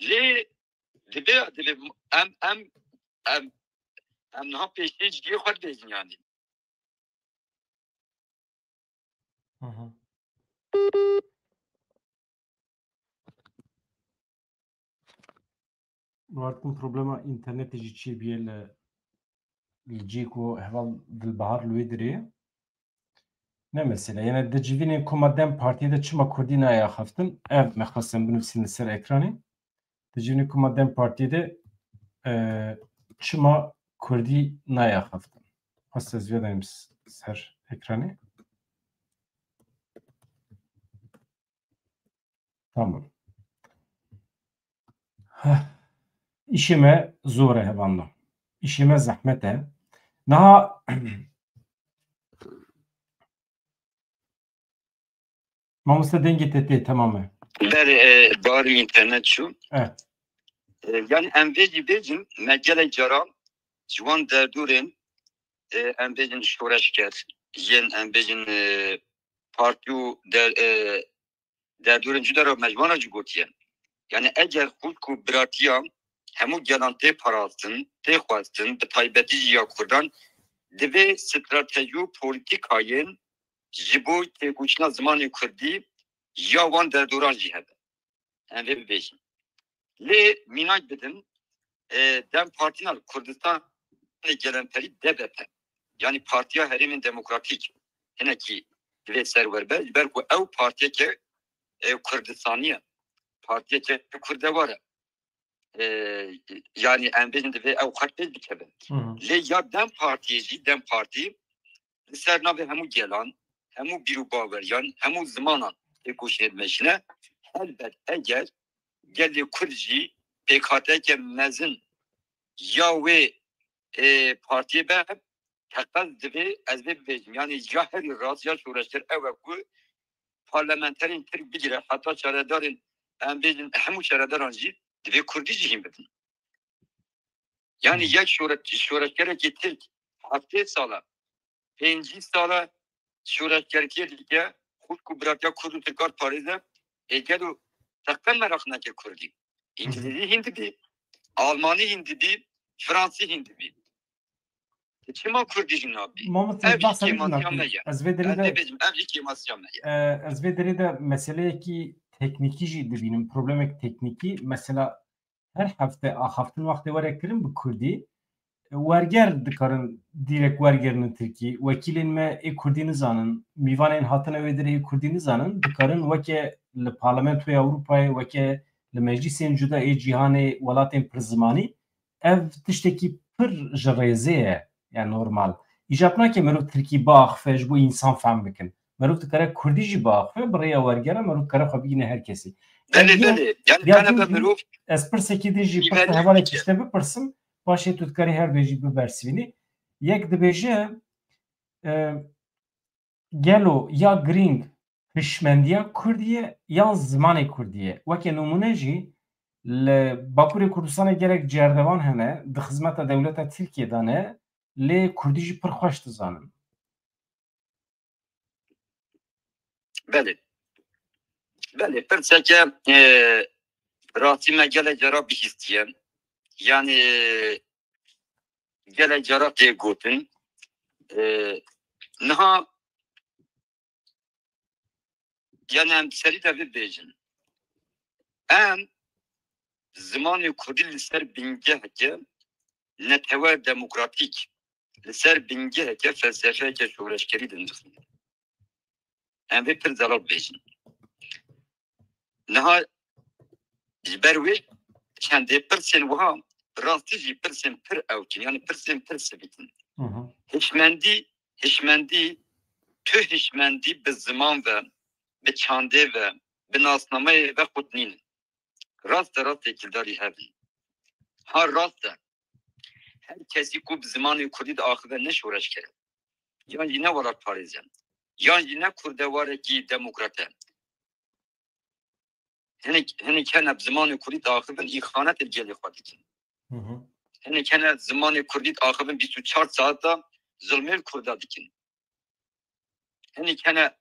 Lê dibe, dibe em, em, em, em niha pêşiyê cihê xwe dibêjin yani. Hı hı. Wartin problema înternetê jî çêbûye li, li cî ku heval Dilbahar li wê dirê. Ne mesele. Yene di civînên koma DEM Partiyê de çima Kurdî nayê axaftin? Ev me xwestin binivîsin li ser ekranê. Di civînên koma DEM Partiyê de, e, çima Kurdî nayê axaftin? Xwest ez vê dayim s-, ser ekranê. Tamam. Heh. Îşê me zor e hevando. Îşê me zehmet e. Niha mamoste dengê te tê, temam e. Berê, e, barî înternet çû. E. E, yani em vê jî bêjin, me gelek cara ji wan derdorên, e, em bêjin şoreşger, yên em bêjin, e, partî û der-, e, derdorên cuda re me ji wan re jî gotiye. Yani eger xwişk û biratiya hemû gelan tê parastin, tê xwestin, bi taybetî jî ya kurdan, divê strateji û polîtîkayên ji bo têkoşîna zimanê kurdî ya wan derdoran jî hebe. Em vê bibêjin. Lê mînak bidim, e, DEM Partî na li Kurdistanê Gelemperî D B P. Yanî Partiya Herêmên Demokratîk hinekî divê ser wer be. Ji ber ku ew partiyeke, e, Kurdistanî ye. Partiyeke kurdewar e. E, yanî em bêjin divê ew xet pêş bikevin. Hı hı. Lê ya DEM Partiyê jî, DEM Partî li ser navê hemû gelan, hemû bîr û baweriyan, hemû zimanan têkoşînê dimeşîne. Helbet eger gelê Kurd jî pêkhateyeke mezin ya wê, e, partiyê be, teqez divê ez vê bibêjim. Yanî ya herî rast ya şoreşger ew e ku parlamenterên Tirk bigire heta şaredarên, em bêjin hemû şaredaran jî divê Kurdî jî hîn bibin. Yanî yek şore-, şoreşgerekî Tirk heftê sal e, pêncî sal e şoreşgertiyê dike, xwişk û biratiya Kurd û Tirkan diparêze, ê gelo te qe meraq neke Kurdî. Hı hı. Îngilîzî hîn dibî, Almanî hîn dibî, Fransî hîn dibî. Çima Kurdî jî nabî? Mamoste, ev jî kêmasiya me ye. Ez vê derê de, ez vê bêjim, ev jî kêmasiya me ye. E, ez vê derê de meseleyekî teknîkî jî dibînim, problemek teknîkî. Mesela her hefte axaftin wextê were kirin bi Kurdî, werger dikarin dîrek wergerinin Tirkî. Wekîlên me ê Kurdî nizanin, mîvanên hatine wê derê ê Kurdî nizanin, dikarin weke li Parlamentoya Ewropayê, weke li meclîsên cuda ê cîhanê, welatên pirzimanî, ev tiştekî pir ji rêzê ye, yani normal. Îcab nake mirov Tirkî biaxife ji bo însan fehm bikin. Mirov dikare Kurdî jî biaxife, bi rêya wergera mirov dikare xwe bigihîne her kesî. Belê, belê. Yani ya kana be mirov. Ez pirsekî din jî pirsa hevalekî ji te bipirsim, paşê tu dikarî her du jî bibersivînî. Yek dibêje, e, gelo ya girîng hişmendiya Kurdî ye yan zimanê Kurdî ye? Weke nimûne jî li Bakurê Kurdistanê gelek cerdevan hene, di xizmeta dewleta Tirkiyê de ne, lê Kurdî jî pir xweş dizanin. Belê. Belê, pirseke, e, rastî me gelek cara bihîstiye. Yani, gelek cara tê gotin. E, niha, yani em serî de bibêjin. Em zimanê Kurdî li ser bingeheke netewe demokratîk, li ser bingeheke felsefeyeke şoreşgerî dinirxin. Em vê pir zelal bibêjin. Niha ji ber wê çendê pirsên wiha rastî jî pirsên pir ewk in, yani pirsên pir sivîk in. Hı hı. Hişmendî, hişmendî, tu hişmendî bi ziman ve, bi çandê ve, bi nasnameyê ve qut nînin. Rast e, rast têkildarî hev in. Ha rast e. Her kesî ku bi zimanê Kurdî diaxive ne şoreşger e. Yan jî ne welatparêz e. Yan jî ne kurdewarekî demokrat e. Hinek, hinek hene bi zimanê Kurdî diaxivin, îxanetê gelê xwe dikin. Hı hı. Hinek hene zimanê Kurdî diaxivin bîst û çar saeta zulmê li Kurda dikin. Hinek hene,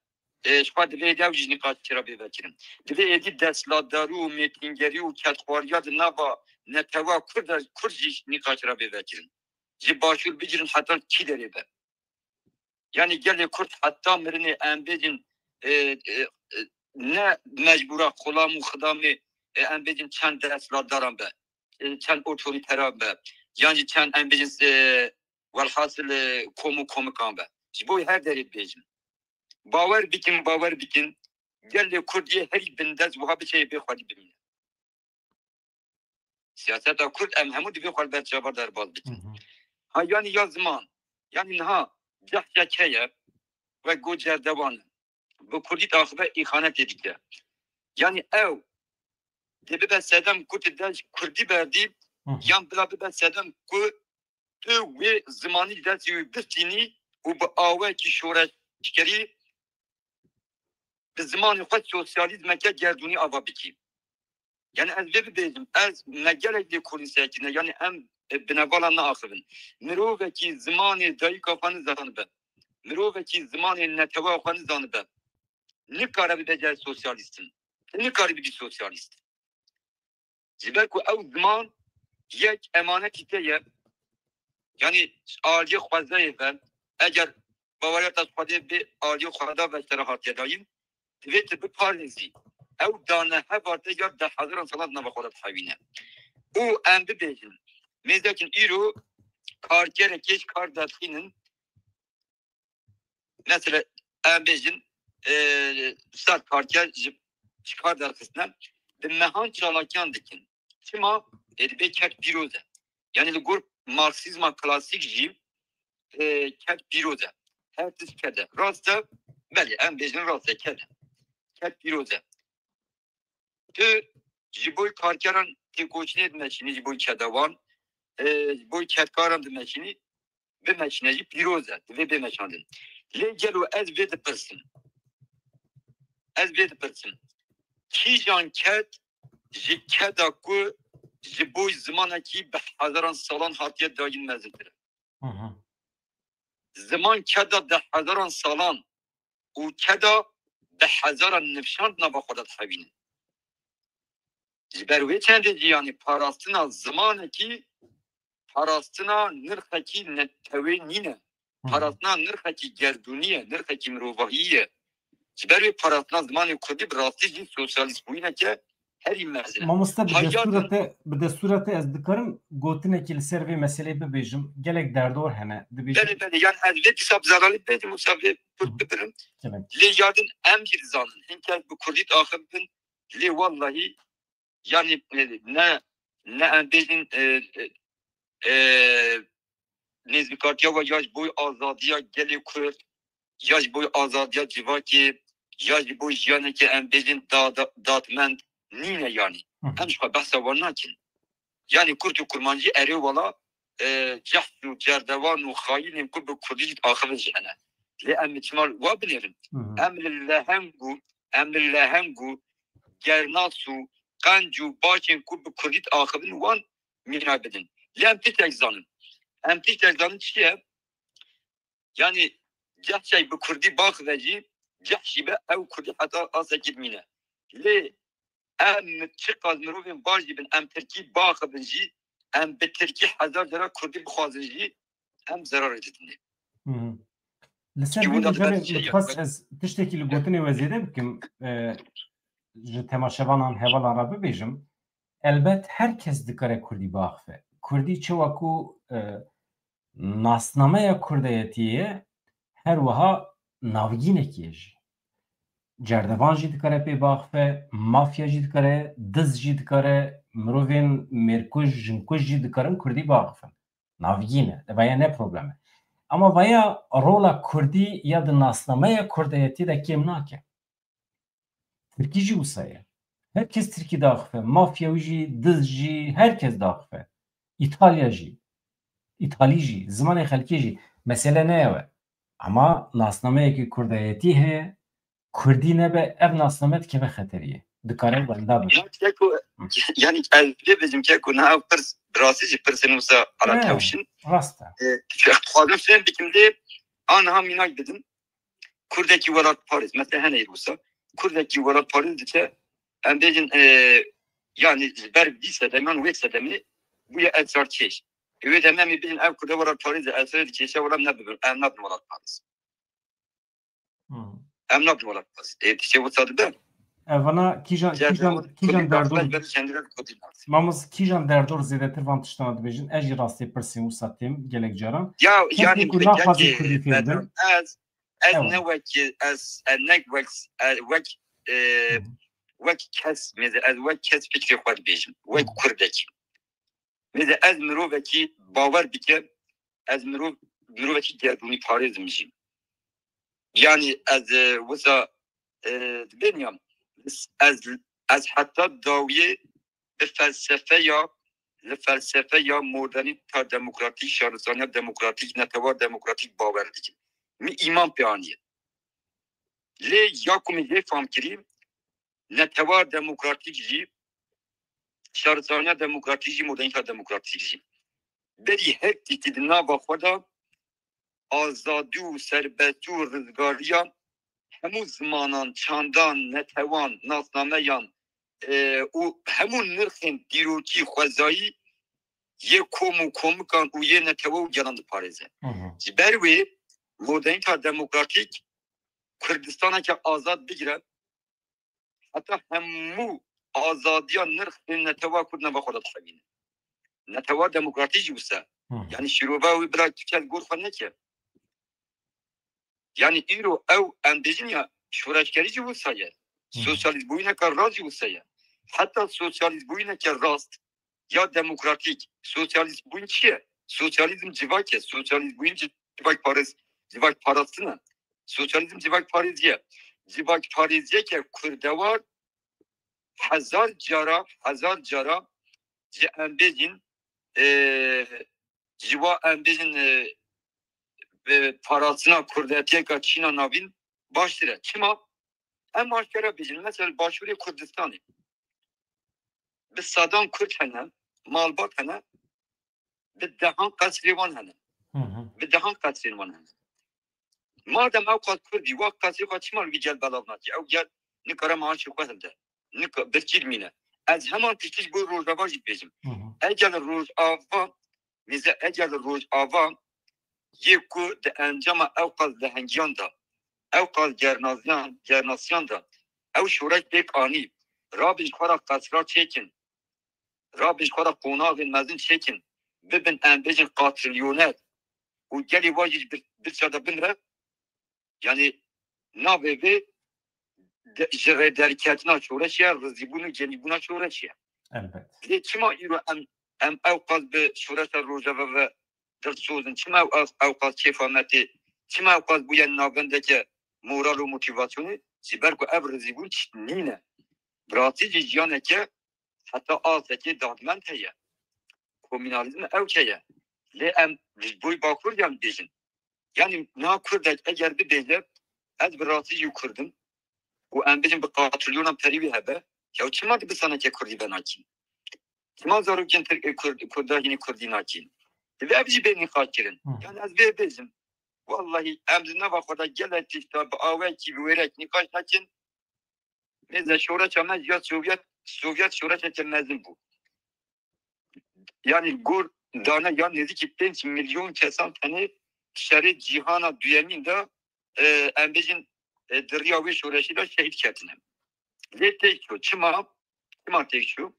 e, ji xwe divê êdî ew jî nîqaşê re bê vekirin. Divê êdî desthilatdarî û mêtingerî û kedxwariya di nava netewa Kurd de, Kurd jî nîqaşê re bê vekirin. Ji başûr bigirin heta kî derê be. Yani gelê Kurd heta mirinê em bêjin, e, e, e, ne mecbûra xulam û xidamê, e, em bêjin çend desthilatdaran be, e, çend otorîteran be, yan jî çend em bêjin, e, welhasil, e, kom û komikan be. Ji bo her derê dibêjim. Bawer bikin, bawer bikin, gelê Kurd yê herî bindest wiha biçe yê bê xwedî bimîne. Siyaseta Kurd em hemû divê xwe li ber çavan derbas bikin. Hı hı. Ha, yanî ya ziman, yanî niha cehçek heye, wek got cerdevan e. Bi Kurdî diaxive îxanetê dike. Yanî ew dê bibe sedem ku tu dest ji Kurdî berdî, hı hı, yan bila bibe sedem ku tu wê zimanî destê wî bistînî û bi awekî şoreşgerî bi zimanê xwe sosyalîzmeke gerdûnî ava bikî. Yani ez vê bibêjim, ez me gelek lê kolînsiyekî ne, yani em, e, binevala naaxivin. Mirovekî zimanê dayika xwe nizanibe, mirovekî zimanê netewa xwe nizanibe, nikare bibe sosyalîstin. Nikare bibî sosyalîst. Ji ber ku ew ziman yek emanetî te ye, yanî aliyê xwezayê ve, eger baweriya te ji Xwedê bê aliyê xweda ve ji te re hatiye dayîn, divê tu biparêzî. Ew dane hevarte ya deh hezaran salan di nava xwe de dihewîne. Û em bibêjin, mêzekin îro karkerekê ji kar derxînin, mesela em bêjin, e, sed karker ji, ji kar derxistine, bi mehan çalakiyan dikin. Çima? Ê dibê ked pîroz e. Yani li gor Marksîzma klasîk jî, e, ked pîroz e. Her tişt ked e. Rast e? Belê, em bêjin rast e, ked e. Ked pîroz e. Tu ji bo karkeran têkoşînê dimeşînî, ji bo kedewan, e, ji bo kedkaran dimeşînî, bimeşîne jî pîroz e, divê bê meşandin. Lê gelo ez vê dipirsim. Ez vê dipirsim. Kîjan ked ji keda ku ji bo zimanekî bi hezaran salan hatiye dayîn mezintir e? Hı hı. Ziman keda deh hezaran salan û keda bi hezaran nifşan di nava xwe de dihewînin. Ji ber wê çendê jî, yanî parastina zimanekî, parastina nirxekî netewê nîne. Hı hı. Parastina nirxekî gerdûnî ye, nirxekî mirovahiyî ye. Ji ber wê parastina zimanê kurdî bi rastî jî sosyalîst bûyîneke herî mezin e. Mamoste, bi Hayat destûra te, bi destûra te ez dikarim gotinekî li ser vê meseleyê bibêjim. Gelek derdor hene. Dibêjim. Belê, belê. Yani ez vê dîsa bi zararî bibêjim, wisa vê Hı hı. bibirim. Gelek. Lê yadin em jî dizanin. Hin kes bi kurdî diaxivin. Lê wallahî, yani, e, ne, ne em bêjin, e, e, e, nêzîkatiya we ya ji bo azadiya gelê Kurd, ya ji bo azadiya civakê, ya ji bo jiyanekê em bêjin da-, da-, dadmend nîne yani. Hı hı. Em ji xwe behsa wan nakin. Yani Kurd û Kurmancî erê wala, e, cehs û cerdevan û xayînên ku bi Kurdî jî diaxivin jî hene. Lê em çima wa binêrin? Hı hı. Em li leheng û, em li leheng û gernas û qenc û başên ku bi Kurdî diaxivin wan mîna bidin. Lê em tiştek zanin. Em tiştek zanin çi ye? Yani cehçek bi Kurdî baxive jî, cehç jî be ew Kurdî heta asekî dimîne. Lê em çiqas mirovên baş jî bin, em Tirkî baxivin jî, em bi Tirkî hezar cara Kurdî bixwazin jî, em zerarê didinê. Hı hı. Li ser Ki vê wenda de mijarê ben şey min dixwest yapmak. ez tiştekî li gotinê we zêde bikim, e, ji temaşevanan hevalan re bibêjim. Elbet her kes dikare Kurdî biaxife. Kurdî çawa ku, e, nasnameya kurdayetiyê ye, her wiha navgînekî ye jî. Cerdevan jî dikare pê biaxife, mafya jî dikare, diz jî dikare, mirovên mêrkuj, jinkuj jî dikarin Kurdî biaxifin. Navgîn e. Vaya ne problem e. Ama vaya rola Kurdî ya di nasnameya kurdayetiyê de kêm nake. Tirkî jî wisa ye. Her kes Tirkî diaxife. Mafya wî jî, diz jî, her kes diaxife. Îtalya jî. Îtalî jî, zimanê xelkê jî. Mesele ne ew e. Ama nasnameyekî kurdayetî heye, Kurdî nebe, ev nasname dikeve xeteriyê. Dikare wenda bibe. Ya, keko, Hı. yani ez bê bêjim, keko, niha ev pirs, bi rastî jî pirsên wisa ala He, tewşin. rast e. E, dixwazim fêm bikim lê, aniha mînak bidin. Kurdekî welatparêz, mesela hene îro wisa, Kurdekî welatparêz diçe, em bêjin, e, yani ji ber vî sedemiyan wê sedemê bûye esrarkêş. Ê wê demê em ê bêjin ev Kurda welatparêz e, esrarê dikêşe, wela em nebibin, em nabin welatparêz. Hmm. Em nabin welatparêz. Ê, tiştê wisa dibe. Evana kîjan, Cem, kîjan, Yavuz, kîjan Kurdî derdor, Dağlar, Beri Şengirel, Kurdî Dağlar. Mamoz, kîjan derdor zêdetir van tiştana dibêjin? Ez jî rastê pirsên wisa têm gelek caran. Ya, Kesê yani ku naxwazî kekê Kurdî fêr bin. Bedran, ez, ez Ewa. ne wekî, ez, ez ne wek, e, wek, e, Hı hı. wek kes, mêze, ez wek kes fikrê xwe dibêjim. Wek Hı. Kurdekî. Mêze ez mirovekî bawer bike, ez mirov, mirovekî gerdûnî parêzim jî. Yani ez, e, wisa, e, dibêniyam, ez, ez heta dawiyê bi felsefeya, li felsefeya modernîta demokratîk, şarisaniya demokratîk, netewa demokratîk bawer dikim. Min îman pê aniye. Lê ya ku min jê fam kirî, netewa demokratîk jî, şarisaniya demokratîk jî, modernîta demokratîk jî. Berî her tiştî di nava xwe de azadî û serbestî û rizgariya hemû zimanan, çandan, netewan, nasnameyan, e, û hemû nirxên dîrokî xwezayî yê kom û komikan û yê netewe û gelan diparêze. Hı hı. Ji ber wê modernîta demokratîk Kurdistaneke azad bigire, Heta hemû azadiya nirxên netewa Kurd nava xwe de dixebîne. Netewa demokratîk jî wisa. Hı hı. Yani şîrova wî bila tu kes gor xwe neke. Yani îro ew em bêjin ya şoreşgerî jî wisa ye. Hı hı. Sosyalîst bûyîneke rast jî wisa ye. Heta sosyalîst bûyîneke rast ya demokratîk. Sosyalîst bûyîn çi ye? Sosyalîzm civak e. Sosyalîst bûyîn civak parêz, civak parastin e. Sosyalîzm civak parêzî ye. Civak parêziyeke kurdewar hezar cara, hezar cara ji em bêjin, e, ji wa em bêjin, e, e, parastina kurdetiyeka Çîna navîn baştir e. Çima? Em aşkere bêjin, mesela Başûrê Kurdistanê bi sedan Kurd hene, malbat hene, bi dehan qesrê wan hene. Hı hı. Bi dehan qesrên wan hene. Madem ew qas Kurdî, wa qesrê xwe çima li vî gel belav nakî? Ew gel nikare maaşê xwe hilde. Nika birçî dimîne. Ez heman tiştî ji bo Rojava jî dibêjim. Hı hı. Eger li Rojava, mêze eger li Rojava yê ku di encama ew qas lehengiyan de, ew qas gernaziyan, gernasiyan de, ew şoreş pêk anî, rabin ji xwe re qesra çêkin, rabin ji xwe re qonaxên mezin çêkin, bibin em bêjin katrilyoner û gelê wa jî ji bir, bir çarda bin re, yani navê vê de, ji rêderketina şoreşê ye, rizîbûn û genîbûna şoreşê ye. Elbet. Lê çima îro em, em ew qas bi şoreşa Rojava ve dilsoz in? Çima ew, ew, ew qas kêfa me tê? Çima ew qas bûye navendeke moral û motivasyonê? Ji ber ku ev rizîbûn tişt nîne. Bi rastî jî jiyaneke heta astekê dadmend heye. Komînalîzm ew heye. Lê em ji bo Bakur yan bêjin. Yani niha Kurdek eger bibêje, ez bi rastî jî Kurd im û em bêjin bi katrilyonan perî wî hebe, ya çima dibistaneke Kurdî venakî? Çima zarokên Tirk, e, Kurd, Kurda hînî Kurdî nakî? Divê ev jî bê nîqaşkirin. Hı. Yani ez vê bêjim. Wallahî em di nava xwe de gelek tişta bi awekî, bi wêrek nîqaş nakin. Mêze şoreça me ya Sovyet, Sovyet şoreçeke mezin bû. Yani gor dane ya nêzîkî pênc milyon kesan tenê şerê cîhana duyemîn de, e, em bêjin, e, di riya wê şoreşî de şehîd ketine. Lê têk çû. Çima? Çima têk çû?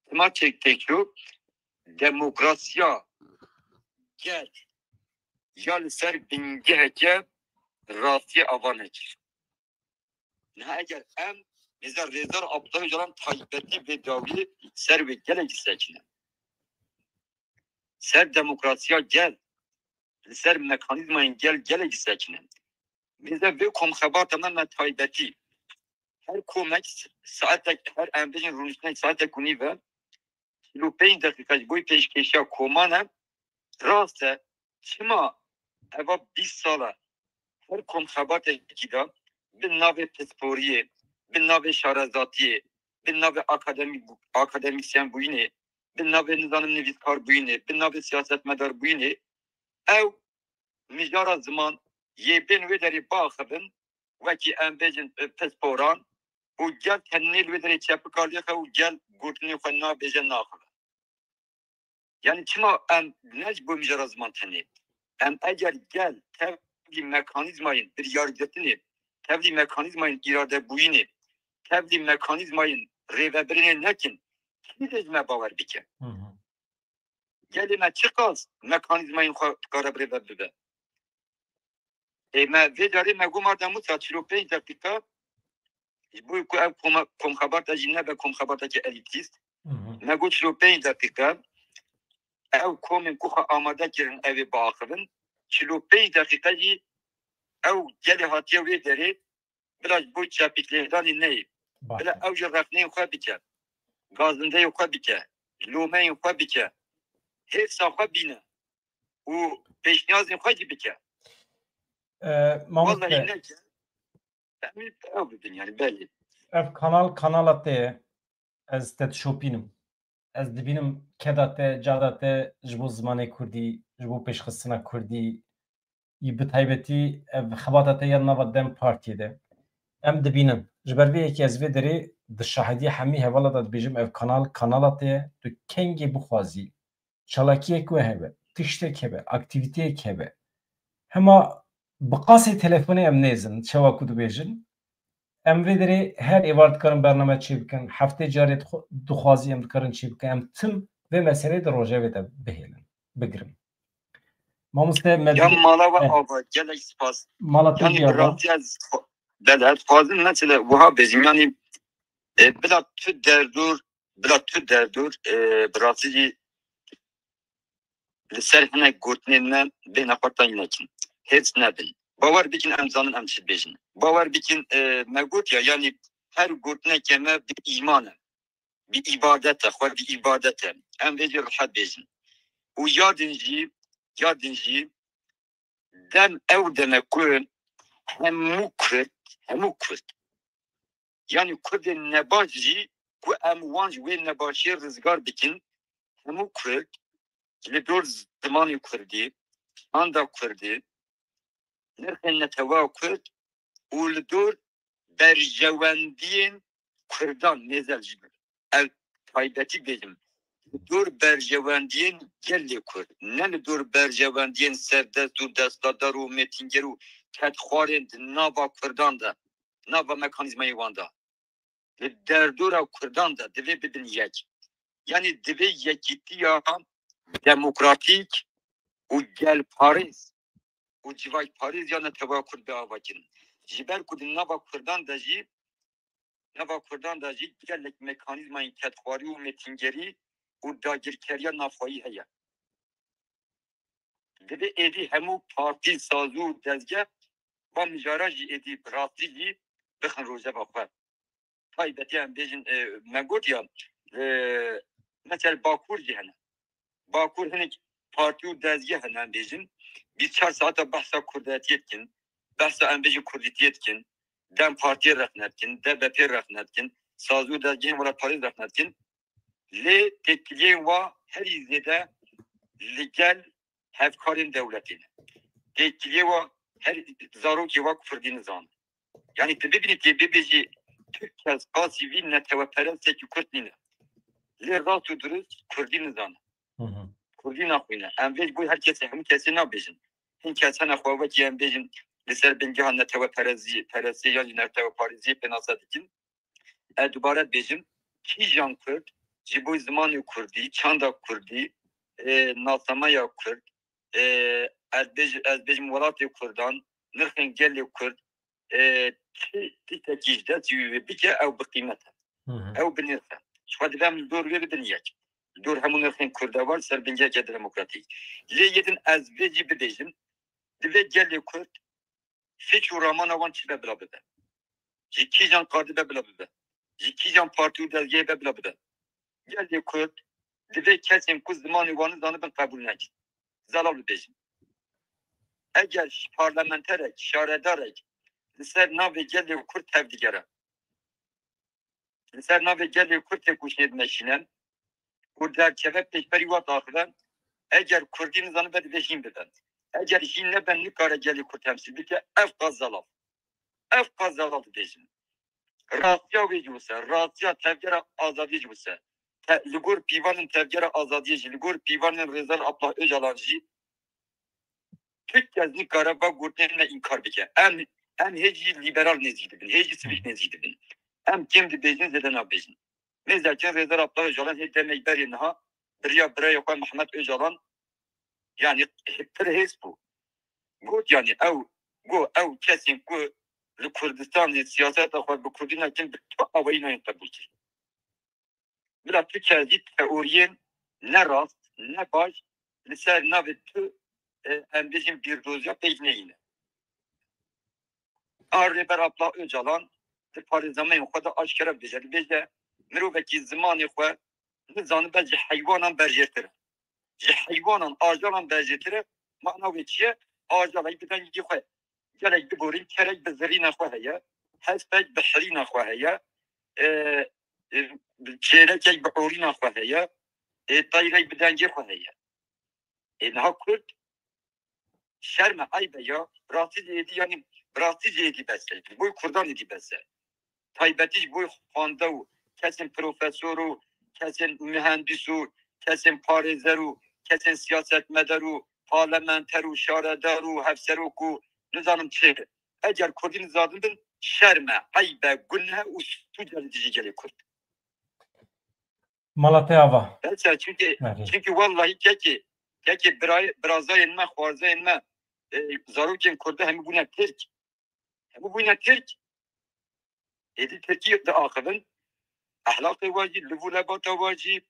Çima têk, têk çû? Demokrasiya gel ya li ser bingeheke rastiyê ava nekir. Niha eger em mêze Rêzdar Abdullah Ocalan taybetî vê dawiyê ser wê gelekî sekine. Ser demokrasiya gel, li ser mekanîzmayên gel gelekî sekine. Mêze vê komxebata me, me taybetî her komek saetek, her em bêjin rûniştinek saetek û nîv e, çil û pênc deqîqe ji bo pêşkêşiya koman e. Rast e, çima eva bîst sal e her komxebatekî de bi navê pisporiyê, bi navê şarezatiyê, bi navê akademî-, akademîsyen bûyînê, bi navê nizanim nivîskar bûyînê, bi navê siyasetmedar bûyînê, ew mijara ziman yê bên wê derê biaxivin, wekî em bêjin, e, pisporan û gel tenê li wê derê çepika lêxe û gel gotinên xwe nabêje naxive. Yani çima em ne ji bo mijara ziman tenê? Em eger gel tevlî mekanîzmayên biryargirtinê, tevlî mekanîzmayên îradebûyînê, tevlî mekanîzmayên rêvebirinê nekin, kî dê ji me bawer bike? Hı hı. Gelê me çiqas mekanîzmayên xwe dikare birêve bibe? Ê me vê carê me got, madem wisa çil û pênc deqîqe, ji bo ku ev koma-, komxebata jî nebe komxebateke elîtîst, Hı hı. me got çil û pênc deqîqe ew komên ku xwe amade kirin ew ê biaxivin, çil û pênc deqîqe jî ew gelê hatiye wê derê, bila ji bo çepîklêdanê neyê. Baş. Bila ew jî rexneyên xwe bike, gazindeyê xwe bike, lomeyên xwe bike, hêrsa xwe bîne û pêşniyazên xwe jî bike. E, mamoste, Wallahî neke. Em ê ew bibin yani, belê. Ev kanal, kanala te ye. Ez te dişopînim. Ez dibînim keda te, cada te ji bo zimanê kurdî, ji bo pêşxistina kurdî, yî bi taybetî ev xebata te ya nava DEM Partiyê de. Em dibînin. Ji ber vê yekê ez vê derê di şahidiya hemî hevala de dibêjim, ev kanal, kanala te ye. Tu kengê bixwazî, çalakiyek we hebe, tiştek hebe, aktîvîteyek hebe, hema Bi qasê telefonê em nêzin, çawa ku dibêjin. Em vê derê her êvar dikarin bername çêbikin. Heftê carê dixu-, dixwazî em dikarin çêbikin. Em tim vê meseleyê di rojevê de bihêlin, bigirin. Mamoste me Ya dibê-, mala we eh, ava, gelek spas. Mala te Yanî bi giyaban. Rastî ez xwe-, belê, ez dixwazim mesela wiha bêjim. Yanî, e, bila tu derdor, bila tu derdor, e, bi rastî jî li ser hinek gotinên me bêhna xwe teng nekin. Hêrs nebin. Bawer bikin em zanin em çi dibêjin. Bawer bikin, e, me got ya, yanî her gotineke me bi îman e. Bi îbadet e, xwe bi îbadet e. Em vê jî rihet bêjin. Û ya din jî, ya din jî dem ew dem e ku hemû Kurd, hemû Kurd, yanî Kurdên nebaş jî ku em wan ji wê nebaşiyê rizgar bikin, hemû Kurd li dor zimanê Kurdî, çanda Kurdî, nirxên netewa Kurd û li dor berjewendiyên Kurdan, nêzel ji ev taybetî bêjim, li dor berjewendiyên gelê Kurd, ne li dor berjewendiyên serdest û destadar û mêtînger û kedxwarên di nava Kurdan de, nava mekanîzmayê wan de. Li derdora Kurdan de divê bibin yek. Yanî divê yekîtiya demokratîk û gelparêz û civakparêz ya netewa Kurd bi ava kirin. Ji ber ku di nava Kurdan de jî, nava Kurdan de jî gelek mekanîzmayên kedxwarî û mêtîngerî û dagirkeriya navxweyî heye. Divê êdî hemû partî, sazû û dezgeh va mijara jî êdî bi rastî jî bixin rojeva xwe. Taybetî em bêjin, e, me got ya, e, mesela Bakur jî hene. Bakur hinek partî û dezgeh hene em bêjin. Bîst çar saeta behsa kurdetiyê dikin. Behsa em bêjin kurdîtiyê dikin. Dem Partiyê rexne dikin, D B P rexne dikin. Sazî û dezgehên welatparêz rexne dikin. Lê têkiliyên wa herî zêde li gel hevkarên dewletê ne. Têkiliyê wa her zarokê wa kurdî nizan. Yanî tu bibînî tê bibêjî tu kes qasî vî neteweperestekî kurd nîne. Lê rast û dirust kurdî nizane. Hı hı. Kurdî naxwîne. Em vê ji bo her kesê, hemû kesê nabêjin. Hin kes hene xwe wekî em bêjin li ser bingeha neteweperezî-, perestiyê yan jî neteweparêziyê pênase dikin. Ez dubare dibêjim, kîjan Kurd ji bo zimanê Kurdî, çanda Kurdî, e, nasnameya Kurd, e, ez bêj-, ez bêjim welatê Kurdan, nirxên gelê Kurd, e, ti-, tiştekî ji dest wî bike, ew bi qîmet e. Hı hı. Ew bi nirx e. Ji xwe divê em li dor wê bibin yek. Li dor hemû nirxên Kurda var ser bingeheke demokratîk. Lê yê din ez vê jî bibêjim, divê gelê Kurd fîç û ramana wan çi be bila bibe. Ji kîjan qadî be bila bibe. Ji kîjan partî û dezgehê be bila bibe. Gelê Kurd divê kesên ku zimanê wan nizanibin qebûl nekin. Zelal bibêjin. Eger parlamenterek, şaredarek li ser navê gelê Kurd tevdigere, li ser navê gelê Kurd têkoşînê dimeşîne û derkeve pêşberî wa daxive, eger Kurdî nizanibe divê hîn bibe. Eger hîn nebe nikare gelê Kurd temsîl bike, ev qas zelal. Ev qas zelal dibêjin. Rastiya wê jî wisa, rastiya tevgera azadiyê jî wisa. Te-, li gor pîvanên tevgera azadiyê jî, li gor pîvanên Rêzdar Abdullah Ocalan jî tu kes nikare va gotinên me înkar bike. Em, em hê jî lîberal nêzîk dibin, hê jî sivîk nêzîk dibin. Em kêm dibêjin, zêde nabêjin. Mêzekên Rêzdar Abdullah Ocalan hê demê berê niha biriya birayê xwe Mehmet Ocalan, yanî pir hêz bû. Got, yanî ew, got, ew kesên ku li Kurdistanê siyaseta xwe bi kurdî nekin, bi tu awayî nayên qebûlkirin. Bila tu kezî teoriyên ne rast, ne baş li ser navê tu, e, em bêjin bîrdoziya pêk neyîne. A Rêber Abdullah Ocalan di parêznameyên xwe de aşkere dibêje, dibêje, mirovekî zimanê xwe nizanibe ji heywanan berjêrtir e. Ji heywanan, ajalan berjêrtir e. Mana wê çi ye? Ajal heyî bi dengê xwe gelek diborîn, kerek bi zirîna xwe heye, hespek bi hirîna xwe heye, e, e, çêlekek bi orîna xwe heye, e, teyrek bi dengê xwe heye. E, niha Kurd şerm e, eyb e ya, rastî jî êdî, yanî bi rastî jî êdî bes e. Ji bo Kurdan êdî bes e. Taybetî ji bo xwende û kesên profesor û kesên muhendîs û kesên parêzer û kesên siyasetmedar û parlamenter û şaredar û hevserok û nizanim çi. Eger Kurdî nizadin bin, şerm e, eyb e, guneh e û sûc e li dijî gelê Kurd. Mala te ava. Belsa çünkü, çünkü vallahi kekê, kekê biray-, birazayên me, xwarzayên me, e, zarokên Kurdi hemî bûne Tirk. Hemî bûne Tirk. Êdî Tirkî diaxivin. Ehlaqê wa jî, liv û lebata wa jî,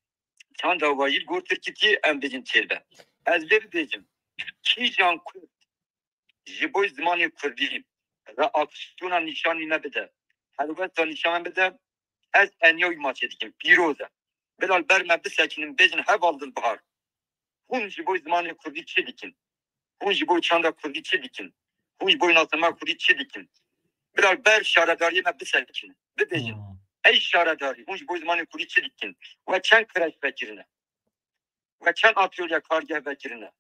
çanda wa jî gor Tirkî tî em bêjin çêbe. Ez vê bibêjim. Kîjan Kurd ji bo zimanê Kurdî reaksiyona nîşanî me bide, helwesta nîşan me bide, ez eniya wî maçê dikim. Pîroz e. Bila li ber me bisekinin, bêjin heval Dilbihar. Hûn ji bo zimanê Kurdî çi dikin? Hûn ji bo çanda Kurdî çi dikin? Hûn ji bo nasnama Kurdî çi dikin? Bila li ber şaredariyê me bisekinin. Bibêjin. Hmm. Ey şaredarî, hûn ji bo zimanê Kurdî çi dikin? We çend kreş vekirine? We çend atölye kargeh vekirine?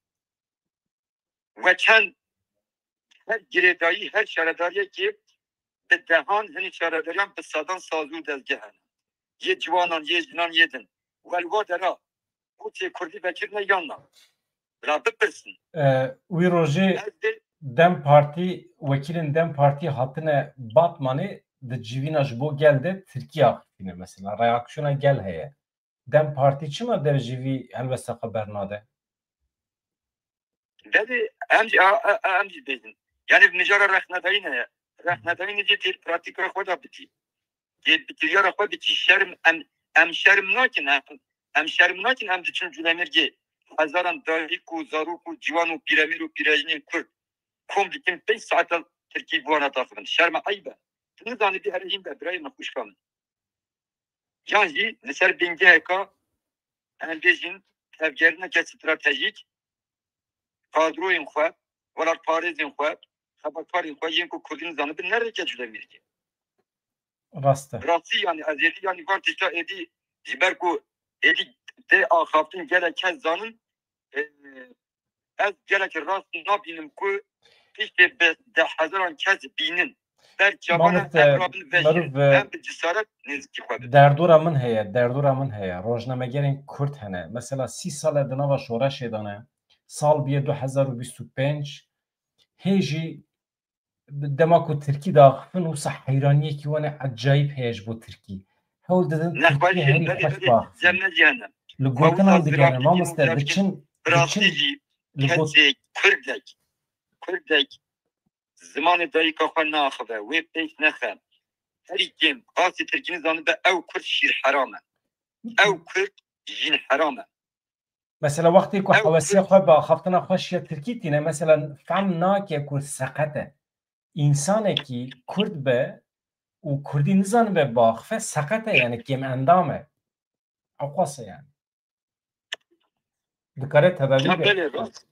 We çend her girêdayî, her şaredariyekê bi dehan, hinî şaredariyan bi sedan sazî û dezgeh hene. Yê ciwanan, yê jinan, yê din. We li wa dera kursê Kurdî vekirine yan na? Bila bipirsin. E, wî rojê Ez dê DEM Partî, wekîlên DEM Partî hatine Batmanê di civîna ji bo gel de Tirkiye axifîne mesela. Reaksiyona gel heye. DEM Partî çima dev ji vî helwesta xwe bernade? Belê, em jî, a, a, a, em jî bêjin. Yani mijara rexnedayî ne ye. Rexnedayî ne jî têr pratîka xwe de bitî. Têr bi kiryara xwe bitî. Şerm, em, em şerm nakin, em, em şerm nakin, em diçin Culemêrgê. Hezaran dayik û zarok û ciwan û pîremîr û pîrejinên Kurd kom dikin pênc saeta Tirkî bi wana daxivin. Şerm e, eyb e. Tu nizanî bî herehîn be, birayê min, xwişka min. Yan jî li ser bingeheka, em bêjin, tevgerineke stratejîk, kadroyên xwe, welatparêzên xwe, xebatkarên xwe yên ku Kurdî nizanibin nerêke Culemêrgê. Rast e. Rastî, yani, ez êdî, yani, van tişta êdî, ji ber ku êdî tê axaftin, gelek kes zanin, e, ez gelek rast nabînim ku piştê bi deh hezaran kes bînin. Ber çavan em rabin vejî. Em bi cesaret nêzikî xwe bibin. Derdora min heye, derdora min heye. Rojnamegerên Kurd hene. Mesela sî sal e di nava şoreşê de ne. Sal bûye du hezar û bîst û pênc. Hê jî dema ku Tirkî diaxifin, wisa heyraniyekî wan e ecayîb heye ji bo Tirkî. Hewl didin Tirkî herî xweş biaxifin. Li gotinan digere, mamoste, diçin, diçin li got- Kurdek, Kurdek zimanê dayika xwe naxive, wê pêş nexe. Herî kêm, qasî Tirkî nizanibe, ew Kurd şîr heram e. Ew Kurd jîn heram e. Mesela wextê ku hewesiya xwe bi axaftina xwe şiya Tirkî tîne, mesela fehm nake ku seqet e. Însanekî Kurd be û Kurdî nizanibe biaxife, seqet e, yani kêm endam e. Ewqas e yani. Dikare tedawî be. Belê, rast.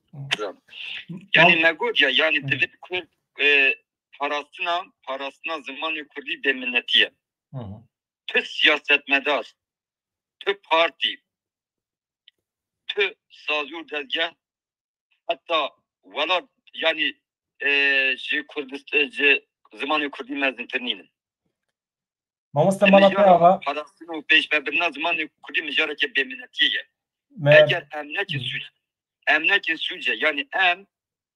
Yani me got ya, yani divê Kurd, e, parastina, parastina zimanê Kurdî bêminnetî ye. Tu siyasetmedar, tu partî, tu sazî û dezgeh, heta welat, yani, e, ji Kurdist-, e, ji zimanê Kurdî mezintir nînin. Mamoste, mala te ava. Parastin û pêşvebirina zimanê Kurdî mijareke bêminnetiyê ye. Me- Eger em nekin sûc, em nekin sûce, yani em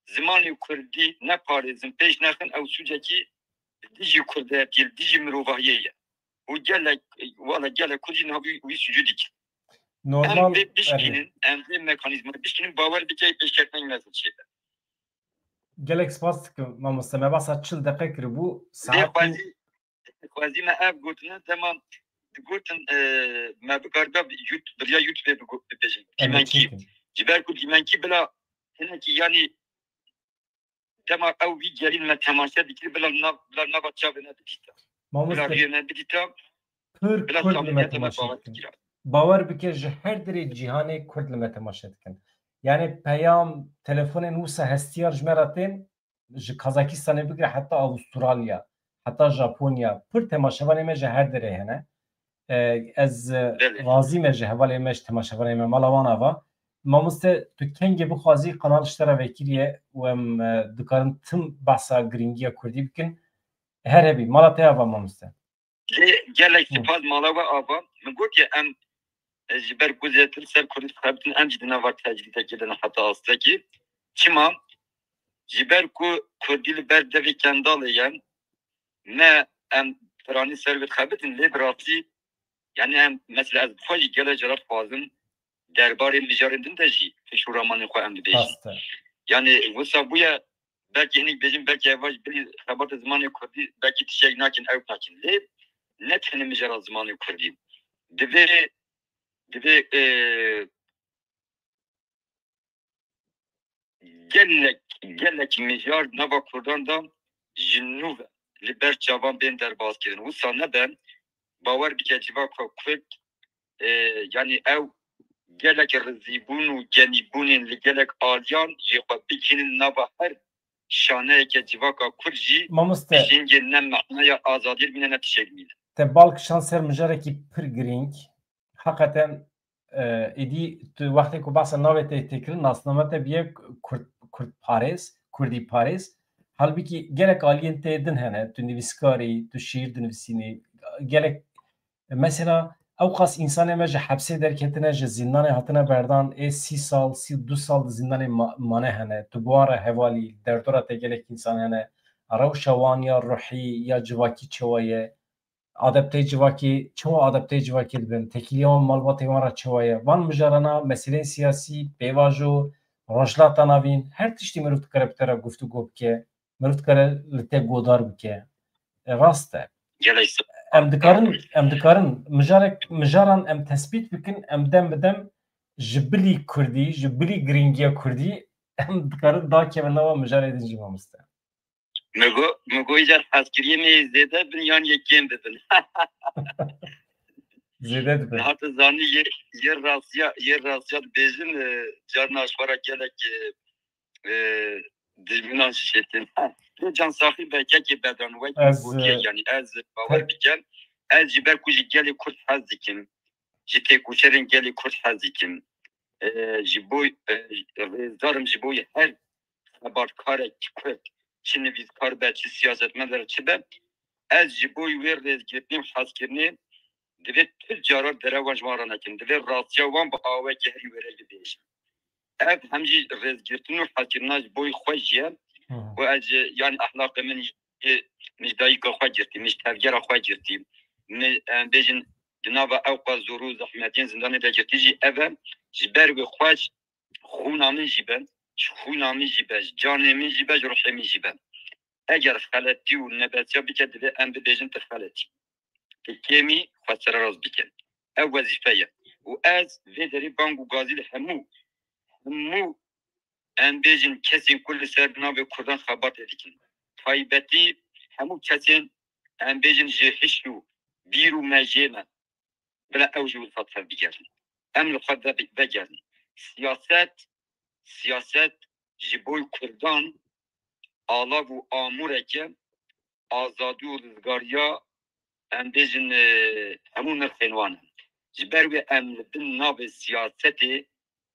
zimanê Kurdî neparêzin, pêş nexin, ew sûcekî dijî Kurdetiyê, dijî mirovahiyê ye. Û gelek, wala gelek Kurd jî niha wî, wî sûcû dikin. Normal, em vê bişkînin, em vê mekanîzmayê bişkînin, bawer bike pêşketinên mezin çêbe. Gelek spas dikim, mamoste. Me basa çil deqe kiribû. Saet xwezî, xwezî me ev gotine, dema digotin, e, me bikarbe YouTube, bi riya YouTube bigo-, bibêjin. Dîmenkî. Ji ber ku dîmenkî bila hinekî, yanî dema ew vî gelîn me temaşe dikir, bila nav, bila nava çavê me bidîta. Bila riyê me bidîta. Pir Kurd li me temaşe dikin. Bawer bike, ji her derê cîhanê Kurd li me temaşe dikin. Yani peyam, telefonên wisa hestiyar ji me re tên, ji Kazakistanê bigire heta Avustralya, heta Japonya, pir temaşevanê me ji her derê hene. E, ez, e, razî me ji hevalê me, ji temaşevanê me, mala wan ava. Mamoste, tu kengê bixwazî, kanal ji te re vekiriye û em, e, dikarin tim behsa girîngiya Kurdî bikin. Her hebî, mala te ava, mamoste. Lê gelek spas mala we ava. Min gotiye em, e, ji ber ku zêdetir ser Kurdî dixebitin, em jî di nava tecrîdekê de ne heta astekê. Çima? Ji ber ku Kurdî li ber devê Kendalê ye, ne em piranî ser wê dixebitin, lê bi rastî, yani em, mesela ez bi xwe jî gelek cara dixwazim derbarê mijarên din de jî pêş û ramanên xwe em bibêjin. Rast e. Yani wisa bûye, belkî hinek bêjin, belkî eva jî bilî xebata zimanê Kurdî belkî tiştek nakin, ew nakin. Lê ne tenê mijara zimanê Kurdî. Divê, divê, e, gelek, gelek mijar nava Kurdan de ji nû ve li ber çavan bên derbas kirin. Wisa nebe, bawer bike civaka Kurd, e, yani ew gelek rizîbûn û genîbûnên li gelek aliyan jê xwe bigihînin nava her şaneyeke civaka Kurd jî Mamoste. Pişingê ne manaya azadiyê bîne ne tişek bîne. Te bal kişand ser mijarekî pir girîng. Heqeten, e, êdî tu wextê ku behsa navê te tê kirin, nasname te biye Kurd, Kurdparêz, Kurdî parêz. Halbikî gelek aliyên te din hene, tu nivîskar î, tu şîîr dinivîsînî, gelek, mesela ewqas însanê me ji hepsê derketine, ji zîndanê hatine berdan, ê sî sal, sî û du sal di zîndanê ma-, mane hene, tu bi wan re heval î, derdora te gelek însan hene, rewşa wan ya ruhî, ya civakî çawa ye? Adapteyê civakî, çawa adapteyê civakî dibin? Têkiliya wan, malbatê wan re çawa ye? Van mijarana, meseleyên siyasî, pêvajo, rojhilata navîn, her tiştî mirov dikare bi te re guftûgo bike, mirov dikare li te godar bike. E, rast e. Gelek spas. Em dikarin, em dikarin mijarek, mijaran em tespît bikin, em dem bi dem ji bilî Kurdî, ji bilî girîngiya Kurdî em dikarin dakevin nava mijarê din jî, mamoste. Min got, min got, îcar hezkiriyê me yê zêde bin yan yê kêm bibin. Zêde dibin. Niha tu zanî yê, yê rastiya, yê rastiya dibêjin, e, carna ji xwe re gelek, e, e, dijminan jî çêtin. Lê can saxî be, kekê Bedran, wekî Ez, gotiye, e, yanî ez bawer te- bikem, ez ji ber ku ji gelê Kurd hez dikim, ji têkoşerên gelê Kurd hez dikim. E, ji bo, e, rêzdar im ji bo her xebatkarek Kurd, çi nivîskar be, çi siyasetmedar, çi be, ez ji bo wê rêzgirtinê û hezkirinê divê tu cara derewan ji wan re nekin. Divê rastiya wan bi awekî herî wêrek bibêjin. Ev hem jî rêzgirtin û hezkirina ji bo xwe jî ye. Hı hı. Û ez, e, yanî exlaqê min jî, min ji dayika xwe girtî, min ji tevgera xwe girtî. Min, em bêjin, di nava ew qas zor û zehmetiyên zindanê de girtî jî ev e, ji ber wê xwe ji xûna min jî be, ji xûna min jî be, ji canê min jî be, ji ruhê min jî be. Eger xeletî û nebetiya bike, divê em bibêjin tu xeletî. Tu kêmî, xwe sererast bike. Ev wezîfe ye. Û ez vê derê bang û gazî li hemû, hemû em bêjin kesên ku li ser navê Kurdan xebatê dikin. Taybetî hemû kesên em bêjin jêhişt û bîr û mejiyê me. Bila ew jî wisa tevbigerin. Em li xwe ve-, vegerin. Siyaset, siyaset ji bo Kurdan alav û amûreke azadî û rizgariya, em bêjin, e, hemû nirxên wan in. Ji ber wê em li bin navê siyasetê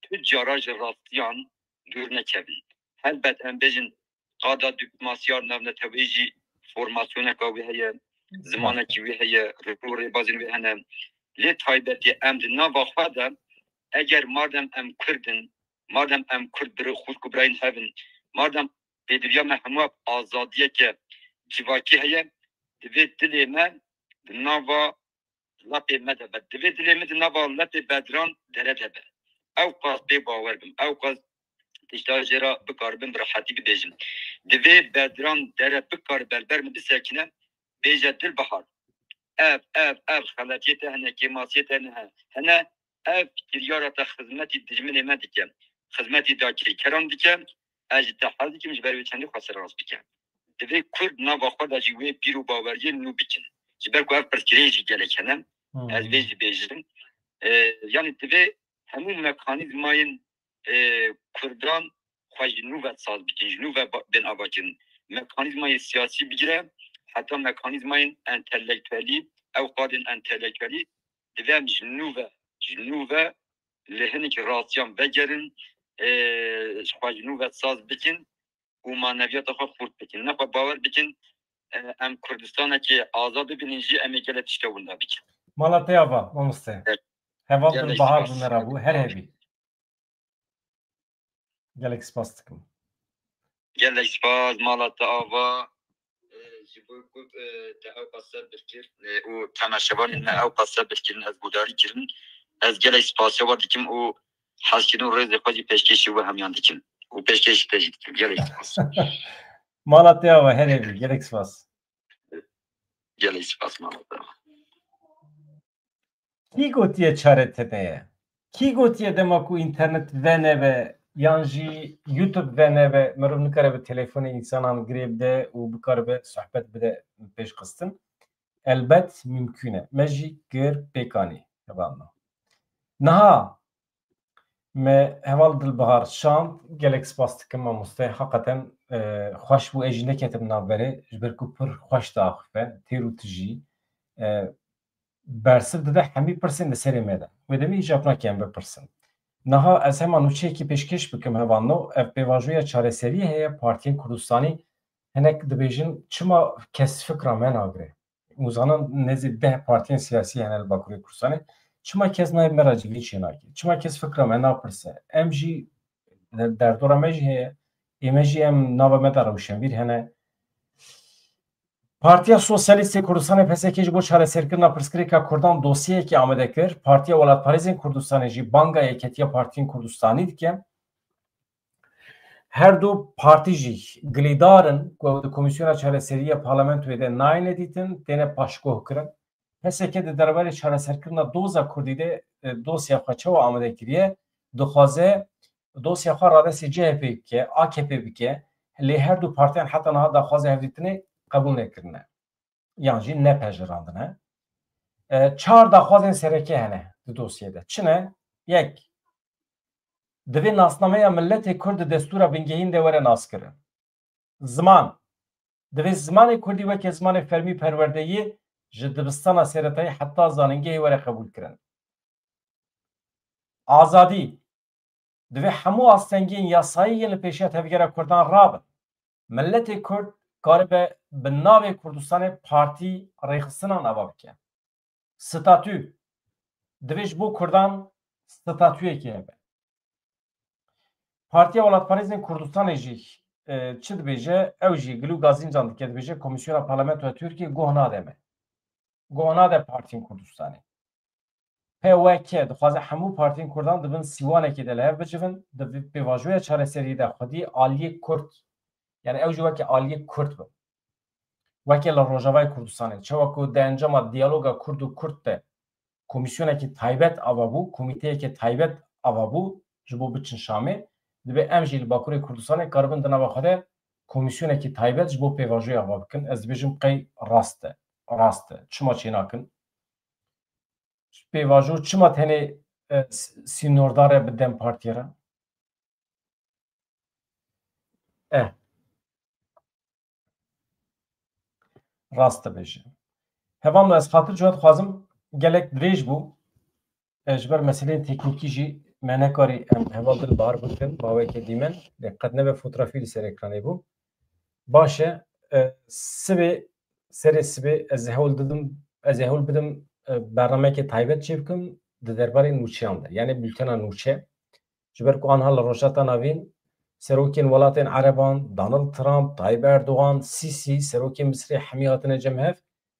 tu cara ji rastiyan dûr nekevin. Helbet em bêjin qada diplomasiya navneteweyî jî formasyoneka wê heye, zimanekî wê heye, rêk û rêbazên wê hene. Lê taybetî em di nava xwe de, eger madem em Kurd in, madem em Kurd bir xwişk û birayên hev in, madem pêdiviya me hemû azadiyeke civakî heye, divê dilê me di nava lepê me de be. Divê dilê min di nava lepê Bedran dere de be. Ew qas pê bawer bim. Ew qas tişta jê re bikaribim bi rehetî bibêjim. Divê Bedran dere bikaribe li ber min bisekine, bêje Dilbihar. Ev, ev, ev xeletiyê te hene, kêmasiyê te hene, hene, ev kiryara te xizmetî dijminê me dike. Xizmetî dagirkeran dike. Ez ji te hez dikim, ji ber wê çendê xwe sererast bike. Divê Kurd nava xwe de jî wê bîr û baweriyên nû bikin. Ji ber ku ev pirsgirêk jî gelek hene, Hı. ez vê jî bêjim. E, yanî divê hemû mekanîzmayên, e, Kurdan xwe ji nû ve saz bikin, ji nû ve ba-, bên avakirin. Mekanîzmayê siyasî bigire, heta mekanîzmayên entelektuelî, ew qadên entelektuelî, divê em ji nû ve, ji nû ve li hinek rastiyan vegerin, e, ji xwe ji nû ve saz bikin û maneviyata xwe xurt bikin. Ne xwe bawer bikin, e, em Kurdistanekê azad bibînin jî, em ê gelek tişta winda bikin. Mala te ava, mamoste. Evet. Heval Gelek Dilbihar spas. Bû, me re bû. Her hebî. Gelek spas dikim. Gelek spas, mala te ava. E, ji bo ku, e, te ew qas sebir kir, e, û temaşevanên me ew qas sebir kirin, ez guhdarî kirin. Ez gelek spasiya we dikim û hezkirin û rêzê xwe jî pêşkêşî we hemiyan dikim. Û pêşkêşî te jî dikim. Gelek spas. Mala te ava, herê bî. Gelek spas. Gelek spas, mala te ava. Kî gotiye çare tede ye? Kî gotiye dema ku înternet venebe yan jî YouTube venebe, mirov nikare bi telefonê însanan girê bide û bikaribe sohbet bide pêşxistin? Elbet mimkûn e. Me jî kir pêkanî. Hevalno. Niha me heval Dilbihar şand, gelek spas dikim mamoste. Heqeten, e, xweş bû, ez jî neketim navberê, ji ber ku pir xweş diaxife, têr û tijî. E, bersiv dide hemî pirsên li serê me de. Wê demê îcab nake em bipirsin. Niha ez hema nûçeyekî pêşkêş bikim hevalno, ev pêvajoya çareseriyê heye, partiyên Kurdistanî hinek dibêjin, çima kes fikra me nagire? Û zanin nêzî deh partiyên siyasî hene li Bakurê Kurdistanê. Çima kes nayê me re civîn çênake? Çima kes fikra me napirse? Em jî de-, derdora me jî heye. Ê me jî em nava me de rewşenbîr hene. Partiya Sosyalîstê Kurdistanê, P S K, ji bo çareserkirina pirsgirêka Kurdan dosyeyekê amade kir. Partiya Welatparêzên Kurdistanê jî banga yeketiya partiyên Kurdistanî dike. Her du partî jî gilîdar in ku ew di Komîsyona Çareseriyê ya Parlamentoyê de nayêne dîtin, têne paşguh kirin. P S K di derbarê çareserkirina doza Kurdî de, e, dosya xwe çawa amade kiriye, dixwaze dosya xwe radestê C H P bike, A K P bike, lê her du partiyan heta niha daxwaza hevdîtinê qebûl nekirine. Yan jî nepejirandine. E, çar daxwazên sereke hene di dosyê de. Çi ne? Yek, divê nasnameya miletê Kurd di destûra bingehîn de were naskirin. Ziman. Divê zimanê Kurdî weke zimanê fermî perwerdeyê ji dibistana seretayî heta zanîngehê were qebûlkirin. Azadî. Divê hemû astengiyên yasayî yên li pêşiya tevgera Kurdan rabin. Miletê Kurd karibe bi navê Kurdistanê partî rêxistinan ava bike. Statû. Divê ji bo Kurdan statûyekê hebe. Partiya Welatparêzên Kurdistanê jî, e, çi dibêje? Ew jî gilû gazîncan dike, dibêje Komîsyona Parlamentoya Tirkiyê goh nade me. Goh nade partiyên Kurdistanê. P Y K dixwaze hemû partiyên Kurdan di bin sîwanekê de li hev bicivin, di vî pêvajoya çareseriyê de xwedî aliyê Kurd, yani ew jî weke aliyê Kurd bin. Weke li Rojavayê Kurdistanê, çawa ku di encama diyaloga Kurd û Kurd de komîsyonekî taybet ava bû, komîteyeke taybet ava bû ji bo biçin Şamê, dibe em jî li Bakurê Kurdistanê karibin di nava xwe de komîsyonekî taybet ji bo pêvajoyê ava bikin. Ez dibêjim qey rast e, rast e. Çima çênakin? Pêvajo çima tenê, e, s-, sînordar e bi DEM Partiyê re? Eh. Rast dibêje. Hevalno, ez xatir ji we dixwazim, gelek dirêj bû. E, ji ber meseleyên teknîkî jî me nekarî em heval Dilbihar bikin, maweyeke dîmen. Lê qet nebe fotografî li ser ekranê bû. Baş e, e, sibê, serê sibê ez ê hewl didim, ez ê hewl bidim, e, bernameyeke taybet çêbikim di derbarê nûçeyan de, yani bultena nûçe. Ji ber ku anha li Rojhilata Navîn serokên welatên Ereban, Donald Trump, Tayyip Erdogan, Sîsî, serokê Misirê hemî hatine cem hev,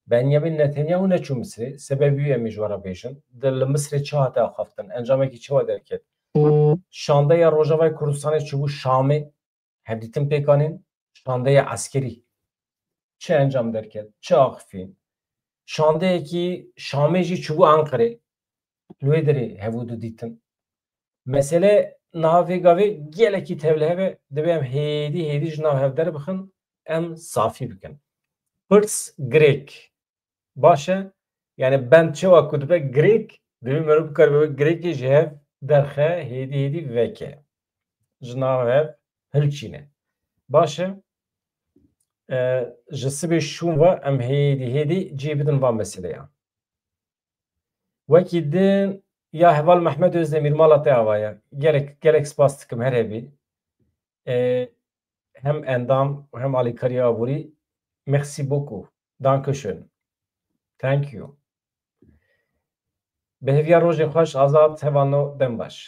Benyamin Netanyahu neçû Misirê, sebebî wî em ê ji we re bêjin. Di, li Misirê çi hate axaftin? Encamekî çi we derket? Şandeya Rojavayê Kurdistanê çûbû Şamê, hevdîtin pêk anîn, şandeya eskerî. Çi encam derket? Çi axifîn? Şandeyekî Şamê jî çûbû Enqerê. Li wê derê hevû didîtin. Mesele niha vê gavê gelekî tevlihev e, divê em hêdî hêdî ji nav hev derbixin, em safî bikin. Pirs girêk. Baş e? Yani bend çawa ku dibe girêk, divê meriv bikaribe wê girêkê ji hev derxe, hêdî hêdî veke. Ji nav hev hilçîne. Baş e? E, ji sibê şûn ve em hêdî hêdî cî bidin van meseleyan. Wekî din ya heval Mehmet Özdemir, mala te ava ye. Gelek, gelek spas dikim, her hebî. E, hem endam û hem alîkariya aborî. Merci beaucoup. Dankeschön. Thank you. Bi hêviya rojê xweş, Azad, hevalno, dem baş.